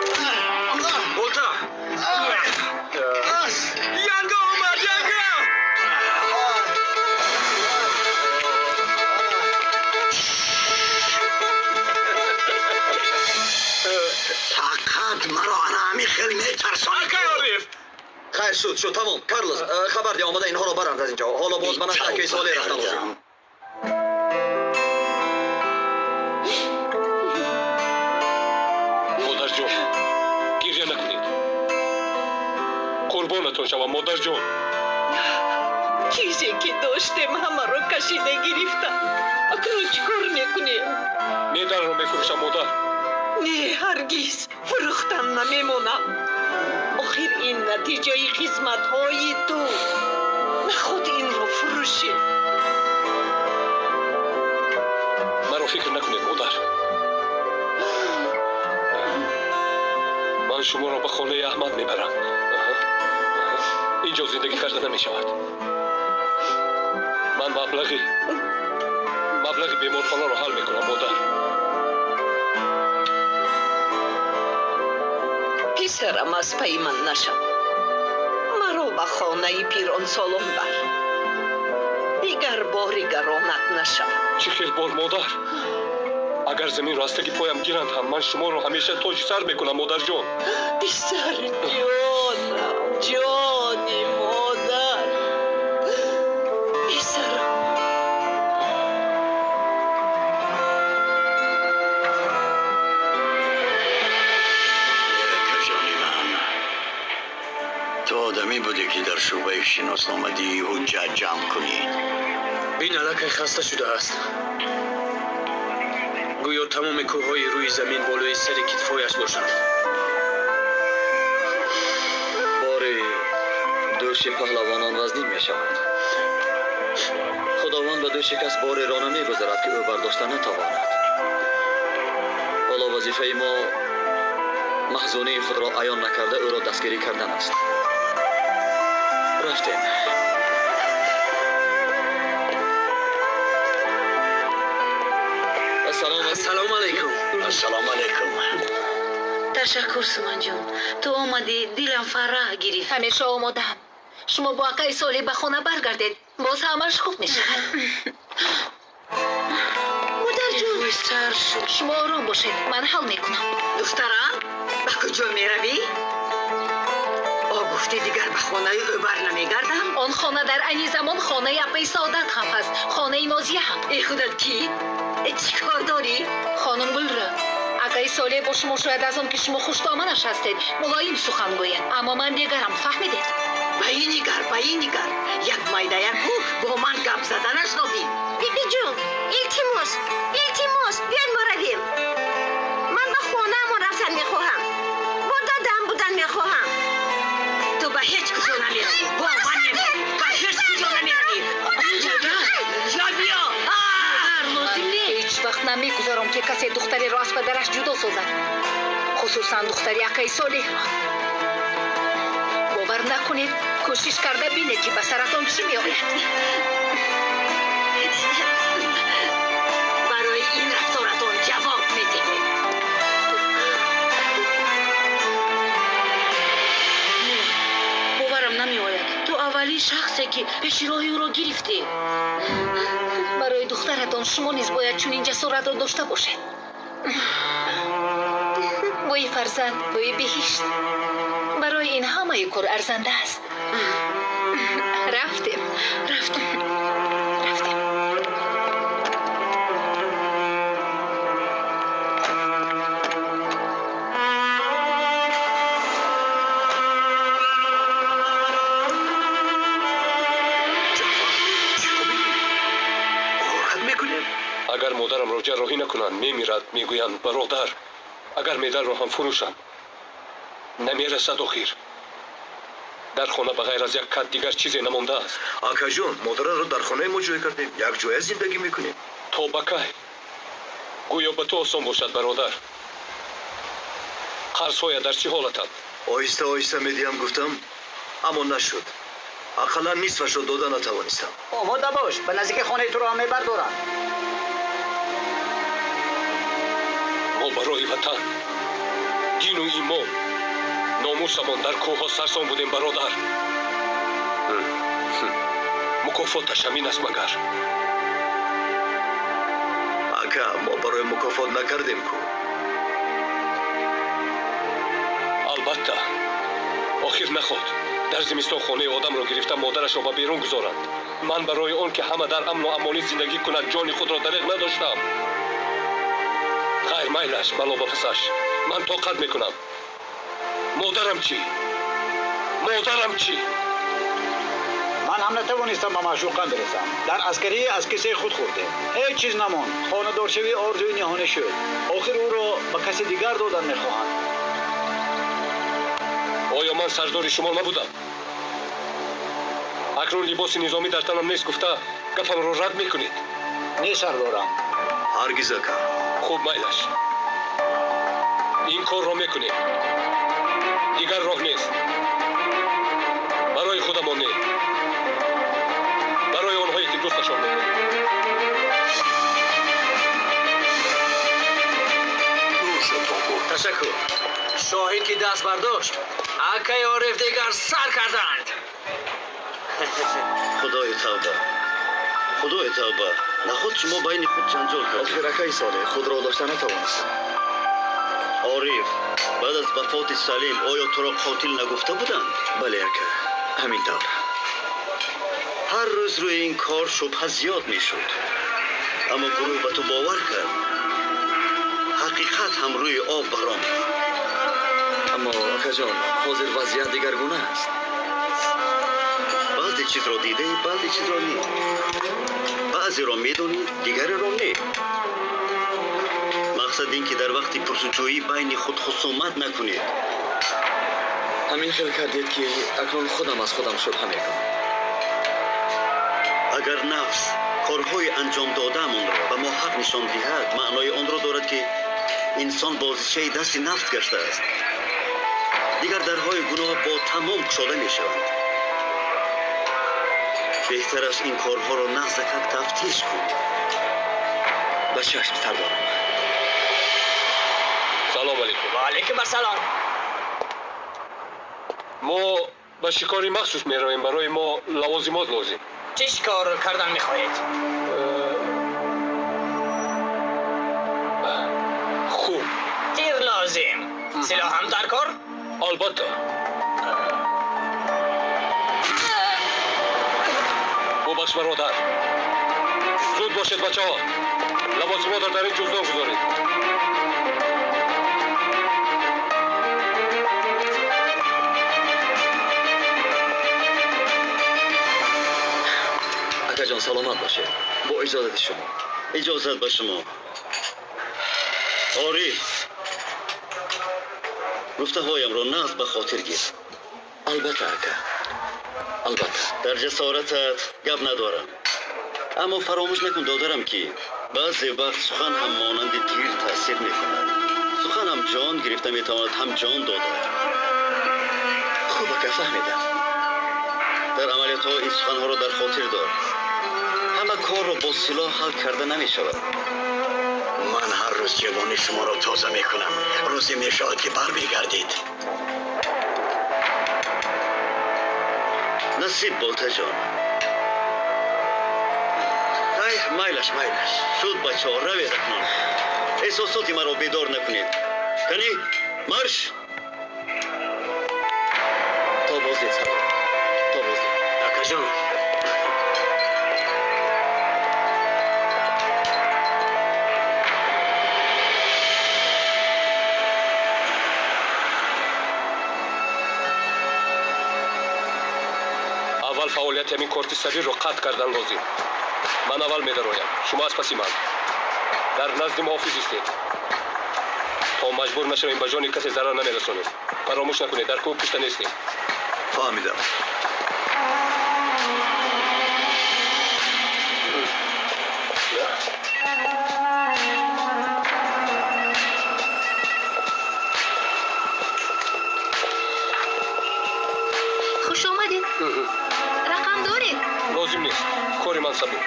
Болта! Янга омад, янга! Фақат маро ана ҳамин хел метарсонед. Акай Ориф! Хайр, шуд, шуд, тамом. Карлос, хабар диҳ, омада инҳоро баранд аз инҷо. Ҳоло боз ба назди акаи Солеҳ рафтан лозим. Модарҷон, гиря накунед. Қурбонатон шавам, модарҷон. Чизе ки доштем ҳамаро кашида гирифтам. Акнун чӣ кор мекунем? Медалро мефурӯшам, модар. Не, ҳаргиз фурӯхтан намемонам. Охир ин натиҷаи хизматҳои ту. Наход инро фурӯшӣ. Маро фикр накунед, модар. Ман шуморо ба хонаи Аҳмад мебарам. Инҷо зиндагӣ карда намешавад. Ман маблағи беморхонаро ҳал мекунам, модар. Писарам, аз пайи ман нашав. Маро ба хонаи пиронсолон бар. Дигар бори гаронат нашавад. Чӣ хел бор, модар? Агар заминро аз таги поям гиранд ҳам, ман шуморо ҳамеша тоҷи сар мекунам, модарҷон. Писарҷонам, ҷони модар. Писарам. Ҷони ман, ту одамӣ будӣ, ки дар шӯъбаи шиносномадиҳӣ ҳуҷҷат ҷамъ кунӣ. Бин, аллакай хаста шудааст. Гӯё тамоми кӯҳҳои рӯи замин болои сари китфҳояш бошанд. Бори дӯши паҳлавонон вазнин мешавад. Худованд ба дӯши кас бореро намегузарад, ки ӯ бардошта натавонад. Ҳоло вазифаи мо маҳзунии худро аён накарда ӯро дастгирӣ кардан аст. Рафтем. Ассалому алайкум. Ташаккур, Суманҷон. Ту омадӣ, дилам фараҳ гирифт. Ҳамеша омодаам. Шумо бо акаи Солеҳ ба хона баргардед, боз ҳамаш хуб мешавад. Модарҷон, Вой, сар шуд. Шумо ором бошед, ман ҳал мекунам. Духтарам, ба куҷо меравӣ? О, гуфтӣ дигар ба хонаи ӯ бар намегардам. Он хона дар айни замон хонаи апаи Саодат ҳам ҳаст, хонаи Нозия ҳам. Э, худат кӣ? Э, чӣ кор дорӣ? Хонум Гулрӯ, акаи Солеҳ бо шумо шояд аз он ки шумо хуштоманаш ҳастед мулоим сухан гӯяд, аммо ман дигарам, фаҳмидед? Ба ин нигар, ба ин нигар, як майдаяку бо ман гап заданашро бин. Бибиҷон, илтимос, илтимос, биёед мо равем. Ман ба хонаамон рафтан мехоҳам, бо дадам будан мехоҳам. Ту ба ҳеҷ куҷо намеравӣ, бо ман намеравӣ, ба ҳеҷ куҷо намеравӣ. Ё биё. Модар, лозим нест. Ҳеҷ вақт намегузорам, ки касе духтареро аз падараш ҷудо созад, хусусан духтари акаи Солеҳро. Бовар накунед, кӯшиш карда бинед, ки ба саратон чӣ меояд. Барои ин рафторатон ҷавоб медиҳед. Не, боварам намеояд. Ту аввалин шахсе, ки пеши роҳи ӯро гирифтӣ. Барои духтаратон шумо низ бояд чунин ҷасоратро дошта бошед. Бӯи фарзанд бӯи биҳишт. Барои ин ҳамаи кор арзанда аст. Рафтем, рафтем, рафтем. Ҷафар, чӣ мегӯӣ? Ғорат мекунем? Агар модарамро ҷарроҳӣ накунанд, мемирад, мегӯянд, бародар. Агар медалро ҳам фурӯшам, намерасад. Охир дар хона ба ғайр аз як кат дигар чизе намондааст. Акаҷон, модараро дар хонаи мо ҷой кардем, як ҷоя зиндагӣ мекунем. То ба кай? Гӯё ба ту осон бошад, бародар. Қарзҳоя дар чӣ ҳолатанд? Оҳиста оҳиста медиҳам гуфтам, аммо нашуд. Ақаллан нисфашро дода натавонистам. Омода бош, ба наздики хонаи туро ҳам мебардорам. Мо барои ватан, дину имон, номусамон дар кӯҳҳо сарсон будем, бародар. Мукофоташ ҳамин аст магар? Ака, мо барои мукофот накардем ку. Албатта. Охир наход дар зимистон хонаи одамро гирифта, модарашро ба берун гузоранд. Ман барои он ки ҳама дар амну амонӣ зиндагӣ кунад, ҷони худро дареғ надоштам. Хайр, майлаш, бало ба пасаш, ман тоқат мекунам. Модарам чӣ? Модарам чӣ? Ман ҳам натавонистам ба маъшуқам бирасам. Дар аскарӣ аз кисаи худ хӯрдем, ҳеҷ чиз намонд. Хонадоршавӣ орзуи ниҳонӣ шуд. Охир ӯро ба каси дигар додан мехоҳанд. Оё ман сардори шумо набудам? Акнун либоси низомӣ дар танам нест гуфта, гапамро рад мекунед? Не, сардорам. Ҳаргиз, ака. Хуб, майлаш, ин корро мекунем. Дигар роҳ нест. Барои худамон не, барои онҳое ки дӯсташон медорем. Нӯшатон буд. Ташаккур. Шоҳид ки даст бардошт, акаи Ориф дигар сар карданд. Худои тавба, худои тавба, нахуд шумо байни худ ҷанҷол кардед? Охир, акаи Солеҳ, худро дошта натавонистам. Ориф, баъд аз вафоти Салим оё туро қотил нагуфта буданд? Бале, ака, ҳамин тавр. Ҳар рӯз рӯи ин кор шубҳа зиёд мешуд, аммо гурӯҳ ба ту бовар кард. Ҳақиқат ҳам рӯи об баромад. Аммо, акаҷон, ҳозир вазъият дигаргуна аст. Баъзе чизро дидаи, баъзе чизро не. Баъзеро медонӣ, дигареро не. Мақсад ин ки дар вақти пурсуҷӯӣ байни худ хусумат накунед. Ҳамин хел кардед, ки акнун худам аз худам шубҳа мекунам. Агар нафс корҳои анҷом додаамонро ба мо ҳақ нишон диҳад, маънои онро дорад, ки инсон бозичаи дасти нафс гаштааст. Дигар дарҳои гуноҳ бо тамом кушода мешаванд. Беҳтар аст ин корҳоро нағзакак тафтиш кун. Ба чашм, сардорам. Салом алейкум. Ва алейкум ассалом. Мо ба шикори махсус меравем, барои мо лавозимот лозим. Чӣ шикор кардан мехоҳед? Хуб. Тир лозим. Силоҳ ҳам дар кор? Албатта. Бубахш, бародар. Зуд бошед, бачаҳо. Лавозимотро дар ин ҷуздон гузоред. Акаҷон, саломат бошед. Бо иҷозати шумо. Иҷозат ба шумо. Ориф, гуфтаҳоямро нағз ба хотир гир. Албатта, ака, албатта. Дар ҷасоратат гап надорам, аммо фаромӯш накун, додарам, ки баъзе вақт сухан ҳам монанди тир таъсир мекунад. Сухан ҳам ҷон гирифта метавонад, ҳам ҷон дода. Хуб, ака, фаҳмидам. Дар амалиётҳо ин суханҳоро дар хотир дор. Ҳама корро бо силоҳ ҳал карда намешавад. Ман ҳар рӯз ҷавони шуморо тоза мекунам. Рӯзе мешавад, ки бармегардед. Насиб, Болтаҷон. Хайр, майлаш, майлаш. Шуд, бачаҳо, равед акнун. Эҳсосоти маро бедор накунед. Кани, марш! То боздид, сардор. То боздид. Акаҷон. Аввал фаъолияти ҳамин корти сабирро қатъ кардан лозим. Ман аввал медароям, шумо аз паси ман. Дар назди муҳофиз истед. То маҷбур нашавем, ба ҷони касе зарар намерасонем. Фаромӯш накунед, дар кӯҳ кушта нестем. Фаҳмидам. Хуш омадед. Рақам доред? Лозим нест, кори ман сабук.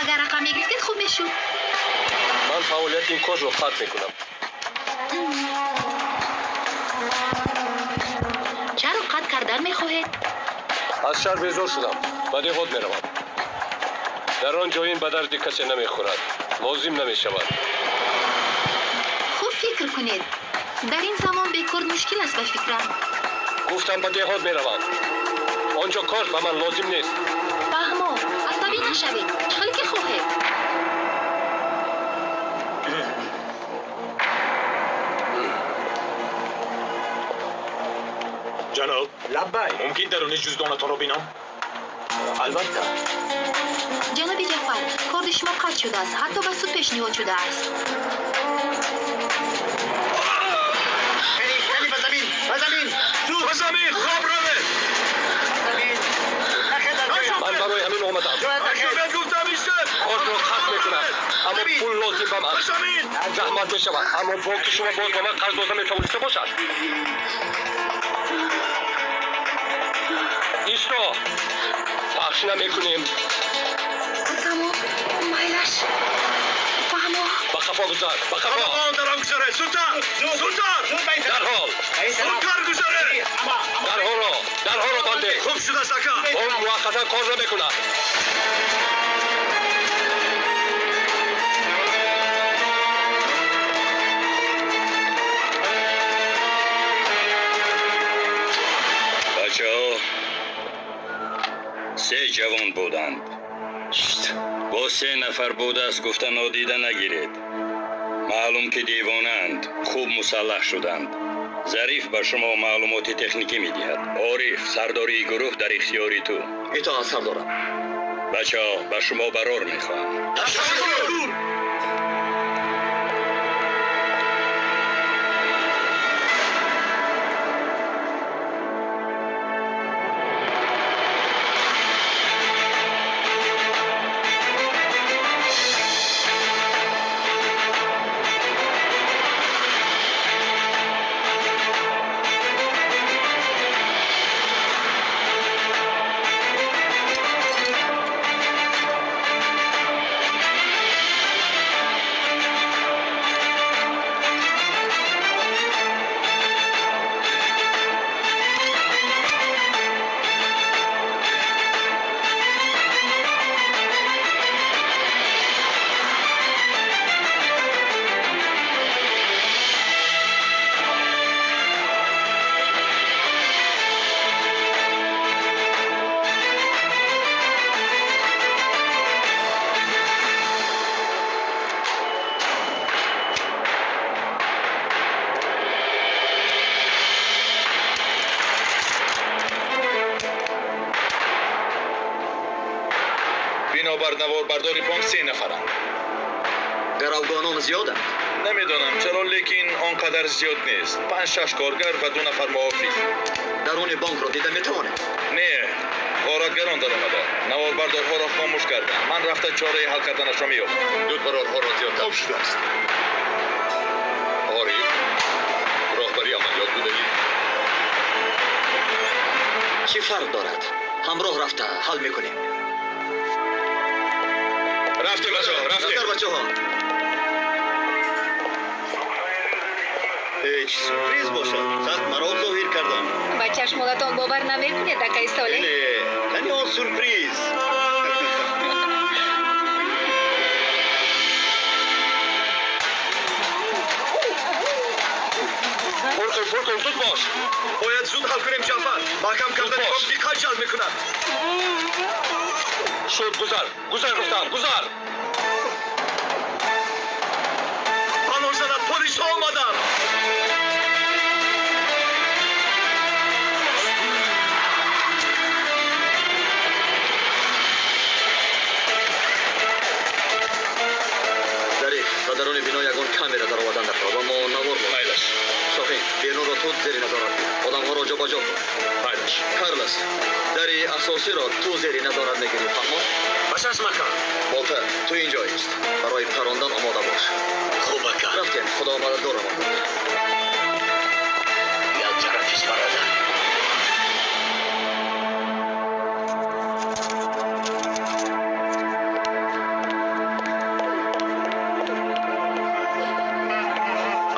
Агар рақам мегирифтед, хуб мешуд. Ман фаъолияти ин корро қатъ мекунам. Чаро қатъ кардан мехоҳед? Аз шаҳр безор шудам, ба деҳот меравам. Дар он ҷо ин ба дарди касе намехӯрад, лозим намешавад. Хуб фикр кунед. Дар ин замон бекор мушкил аст, ба фикрам. Гуфтам, ба деҳот меравам. Он ҷо кор ба ман лозим нест. Фаҳмо, асабӣ нашавед. Чӣ хеле ки хоҳед. Ҷаноб. Лаббай. Мумкин даруни ҷуздонатонро бинам? Албатта. Ҷаноби Ҷафар, корди шумо қатъ шудааст, ҳатто ба суд пешниҳод шудааст. Кани, кани, ба замин, ба замин, зуд! Ба замин, хоб равед! Замин! Нахел дар ҷоят! Ман барои ҳамин омадам. Ҷоят нахел! Бет гуфтам, истед! Кортро қатъ мекунам, аммо пул лозим ба ман. Ба замин! Заҳмат мешавад, аммо бонки шумо боз ба ман қарз дода метавониста бошад. Исто! Пахш намекунем. Тамом, майлаш. Фаҳмо. Ба қафо гузар, ба қафо. Ҳама он тараф гузаред! Зудтар! Зудтар! Дарҳол! Зудтар гузаред! Дарҳоро, дарҳоро бандед. Хуб шудааст, ака! Он муваққатан кор намекунад. Бачаҳо се ҷавон буданд. Бо се нафар будааст гуфта нодида нагиред. Маълум ки девонаанд, хуб мусаллаҳ шуданд. Зариф ба шумо маълумоти техникӣ медиҳад. Ориф, сардории гурӯҳ дар ихтиёри ту. Итоат, сардорам. Бачаҳо, ба шумо барор мехоҳам. Ташаккур! Бинобар наворбардори бонк 3 нафаранд. Гаравгонон зиёданд? Намедонам чаро, лекин он қадар зиёд нест. 5-6 коргар ва 2 нафар муҳофиз. Даруни бонкро дида метавонем? Не, ғоратгарон даромада. Наворбардорҳоро хомӯш карданд. Ман рафта чораи ҳал карданашро меёбам. Дудбарорҳоро зиёдтар. Хоб шудааст. Ориф, роҳбари амалиёт будаӣ? Чӣ фарқ дорад? Ҳамроҳ рафта ҳал мекунем. Рафтем бачаҳо, рафтем. Назар бачаҳо. Ҳеҷ сюрприз бошад. Сахт маро зоҳир кардам. Ба чашмонатон бовар намекунед, акай Солеҳ? Не, кани он сюрприз. Пур кун, зуд бош. Бояд зуд ҳал кунем, Ҷаъфар. Маҳкам кардани бонк диққат ҷалб мекунад. Шуд, гузар, гузар гуфтам, гузар. Паноҳ занад, полисҳо омаданд. Зариф, ба даруни бино ягон камера даровардан даркор ва мо навор бо. Майлаш. Шоҳин, берунро ту зери назорат гир. Одамҳоро ҷобаҷо кун. Майлаш. Карлос, дари асосиро ту зери назорат мегирӣ, фаҳмо? Ба чашм, ака. Болта, ту инҷо ист. Барои парондан омода бош. Хуб, ака. Рафтем, худо мададдорамон буд. Як тарафис, бародар.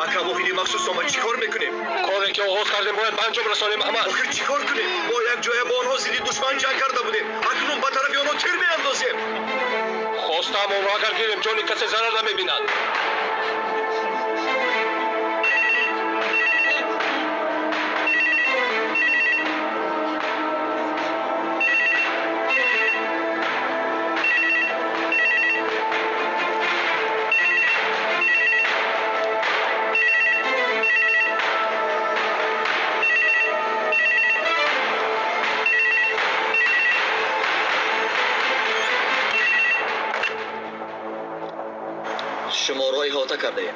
Ака, воҳиди махсус омад, чӣ кор мекунем? Коре ки оғоз кардем бояд ба анҷом расонем, Аҳмад. Охир чӣ кор кунем? Мо як ҷоя бо онҳо зидди душман ҷанг карда будем. Акнун ба тарафи онҳо тир меандозем. Хостаам онро агар гирем, ҷони касе зарар намебинад. Шуморо иҳота кардаем.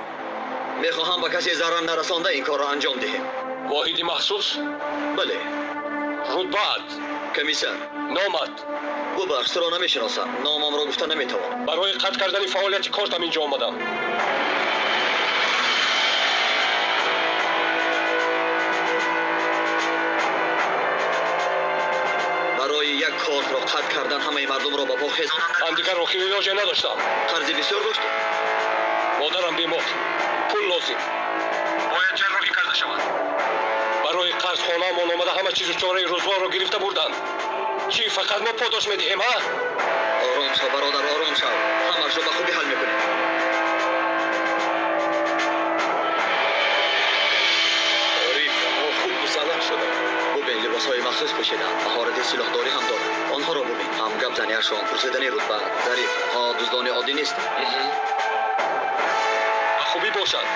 Мехоҳам ба касе зарар нарасонда ин корро анҷом диҳем. Воҳиди махсус? Бале. Рутбаат? Комиссар. Номат? Бубахш, туро намешиносам. Номамро гуфта наметавонам. Барои қатъ кардани фаъолияти кортам инҷо омадам. Барои як кортро қатъ кардан ҳамаи мардумро ба по хезонанд. Ман дигар охири илоҷе надоштам. Қарзи бисёр доштем. Модарам бемор. Пул лозим. Бояд ҷарроҳӣ карда шавад. Барои қарз хонаамон омада ҳама чизу чораи рӯзгорро гирифта бурданд. Чӣ фақат мо подош медиҳем, ҳа? Ором шав, бародар, ором шав. Ҳамашро ба хубӣ ҳал мекунем. Ориф, онҳо хуб мусаллаҳ шуданд. Бубин, либосҳои махсус пӯшиданд. Маҳорати силоҳдорӣ ҳам доранд. Онҳоро бубин. Ҳам гапзаниашон, пурсидани рутба. Зариф, онҳо дуздони оддӣ нестанд. Ба хубӣ бошад.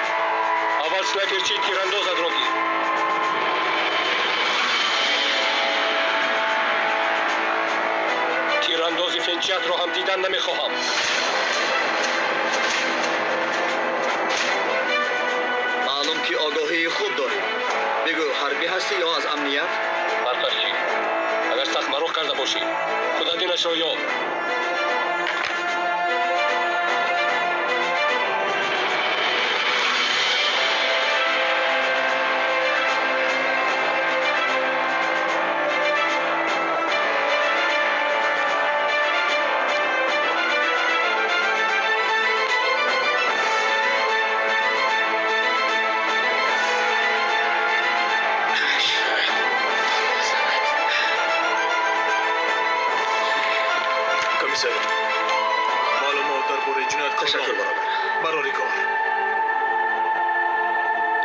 Аввал снайперчии тирандозатро гир. Тирандози фенчиатро ҳам дидан намехоҳам. Маълум ки огоҳии хуб дорӣ. Бигӯ, ҳарбӣ ҳастӣ ё аз амният? Фарқаш чӣ? Агар сахт мароқ карда бошӣ, худат инашро ёб. Комиссар, маълумот дар бораи ҷинояткорон. Ташаккур, бародар. Барори кор.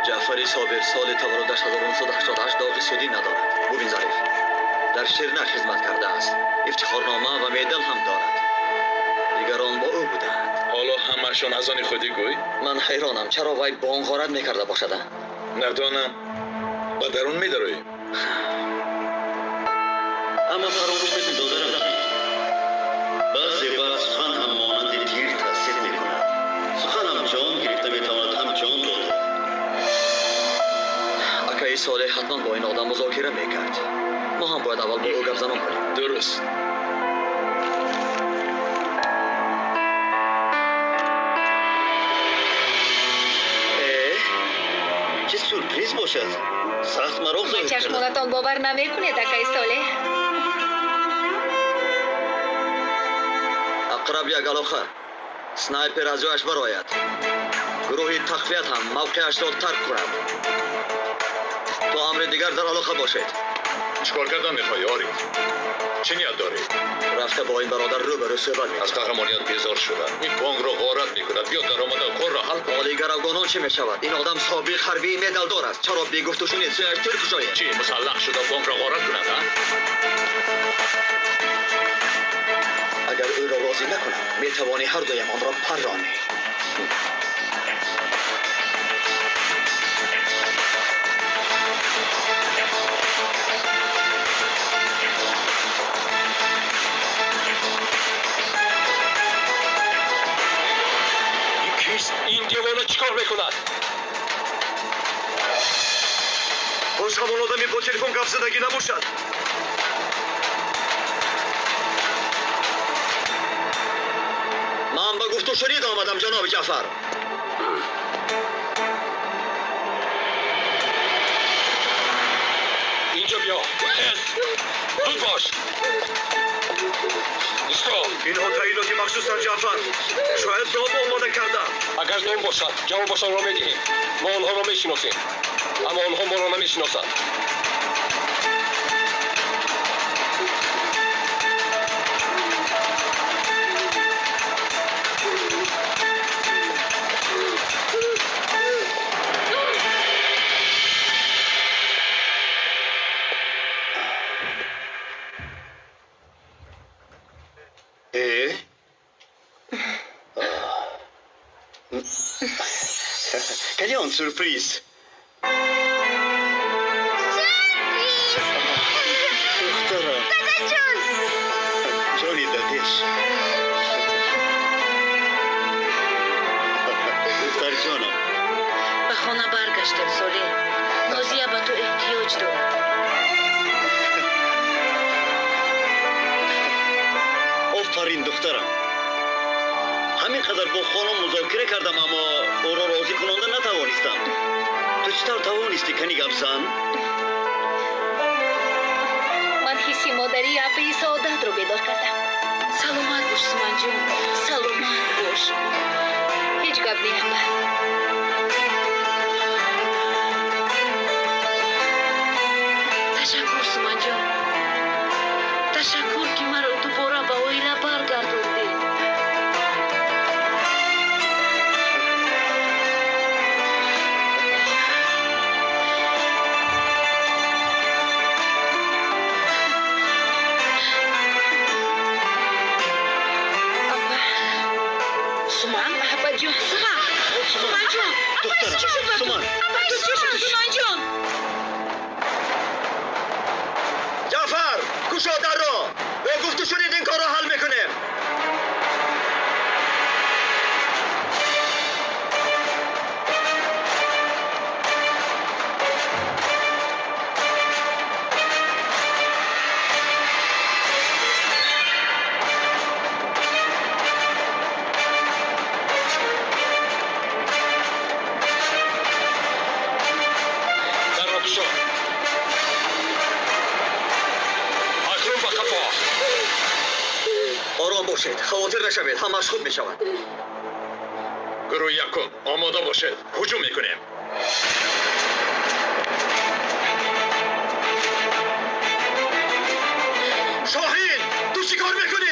Ҷаъфари Собир соли таваллудаш 1988 доғи судӣ надорад. Бубин, Зариф, дар Ширнах хизмат кардааст. Ифтихорнома ва медал ҳам дорад. Дигарон бо ӯ буданд. Ҳоло ҳамаашон аз они худӣ гӯй? Ман ҳайронам, чаро вай бонк ғорат мекарда бошад? Надонам. Ба дарун медароӣ. Аммо фаромӯш накун, додарам, ки баъзе вақт Солеҳ ҳатман бо ин одам музокира мекард. Мо ҳам бояд аввал бо ӯ гапзанон кунем. Дуруст. Чӣ сюрприз бошад? Сахт мароқ Ба зоҳир карда. чашмонатон бовар намекунед, акай Солеҳ? Ақраб як алоқа. Снайпер аз ҷояш барояд. Гурӯҳи тақвият ҳам мавқеашро тарк кунад. То амри дигар дар алоқа бошед. Чӣ кор кардан мехоҳӣ, Ориф? Чӣ ният дорӣ? Рафта бо ин бародар рӯбарӯ суҳбат Аз мекунам. қаҳрамоният безор шудам. Ин бонкро ғорат мекунад. Биё даромада корро ҳал кун. Ҳоли гаравгонон чӣ мешавад? Ин одам собиқ ҳарбии медалдор аст. Чаро бегуфтушунид сӯяш тир кушоед? Чӣ, мусаллаҳ шуда бонкро ғорат кунад, а? Агар ӯро розӣ накунам, метавонӣ ҳар дуям онро парронӣ. Ин кист? Ин девона чӣ кор мекунад? Боз ҳамон одами бо телефон гапзадагӣ набошад. Ман ба гуфтушунид омадам, ҷаноби Ҷаъфар. Инҷо биё. Тез. Зуд бош. Исто. Инҳо таъиноти махсусанд, Ҷаъфар. Шояд дом омода карданд. Агар дом бошад, ҷавобашонро медиҳем. Мо онҳоро мешиносем. Аммо онҳо моро намешиносанд. Э? Каде он сюрприз? Сюрприз! Духтарам, Дадаҷон! ҷони дадеш. Духтарҷонам, Ба хона баргаштем, Солеҳ. Нозия ба ту эҳтиёҷ дорад. Офарин, духтарам. Ҳамин қадар бо хонум музокира кардам, аммо ӯро розӣ кунонда натавонистам. Ту чӣ тавр тавонистӣ, кани гапзан? Ман ҳисси модарии апаи Саодатро бедор кардам. Саломат бош, Суманҷон, саломат бош. Ҳеҷ гап не, апа. Ташаккур, Суманҷон, ташаккур, ки маро дубора ба оила баргардондӣ. Апа. Суман. Апаҷон. Суман, Суманҷон. Духтарам, Чӣ шуд ба ту? Суман. Ба ту чӣ шуд, Суманҷон? Ҷаъфар, кушо дарро. Бо гуфтушунид ин корро ҳал мекунем. Дарро кушо. Акнун ба қафо. Ором бошед, хавотир нашавед, ҳамааш хуб мешавад. Гурӯҳи якум, омода бошед. Ҳуҷум мекунем. Шоҳин, ту чӣ кор мекунӣ?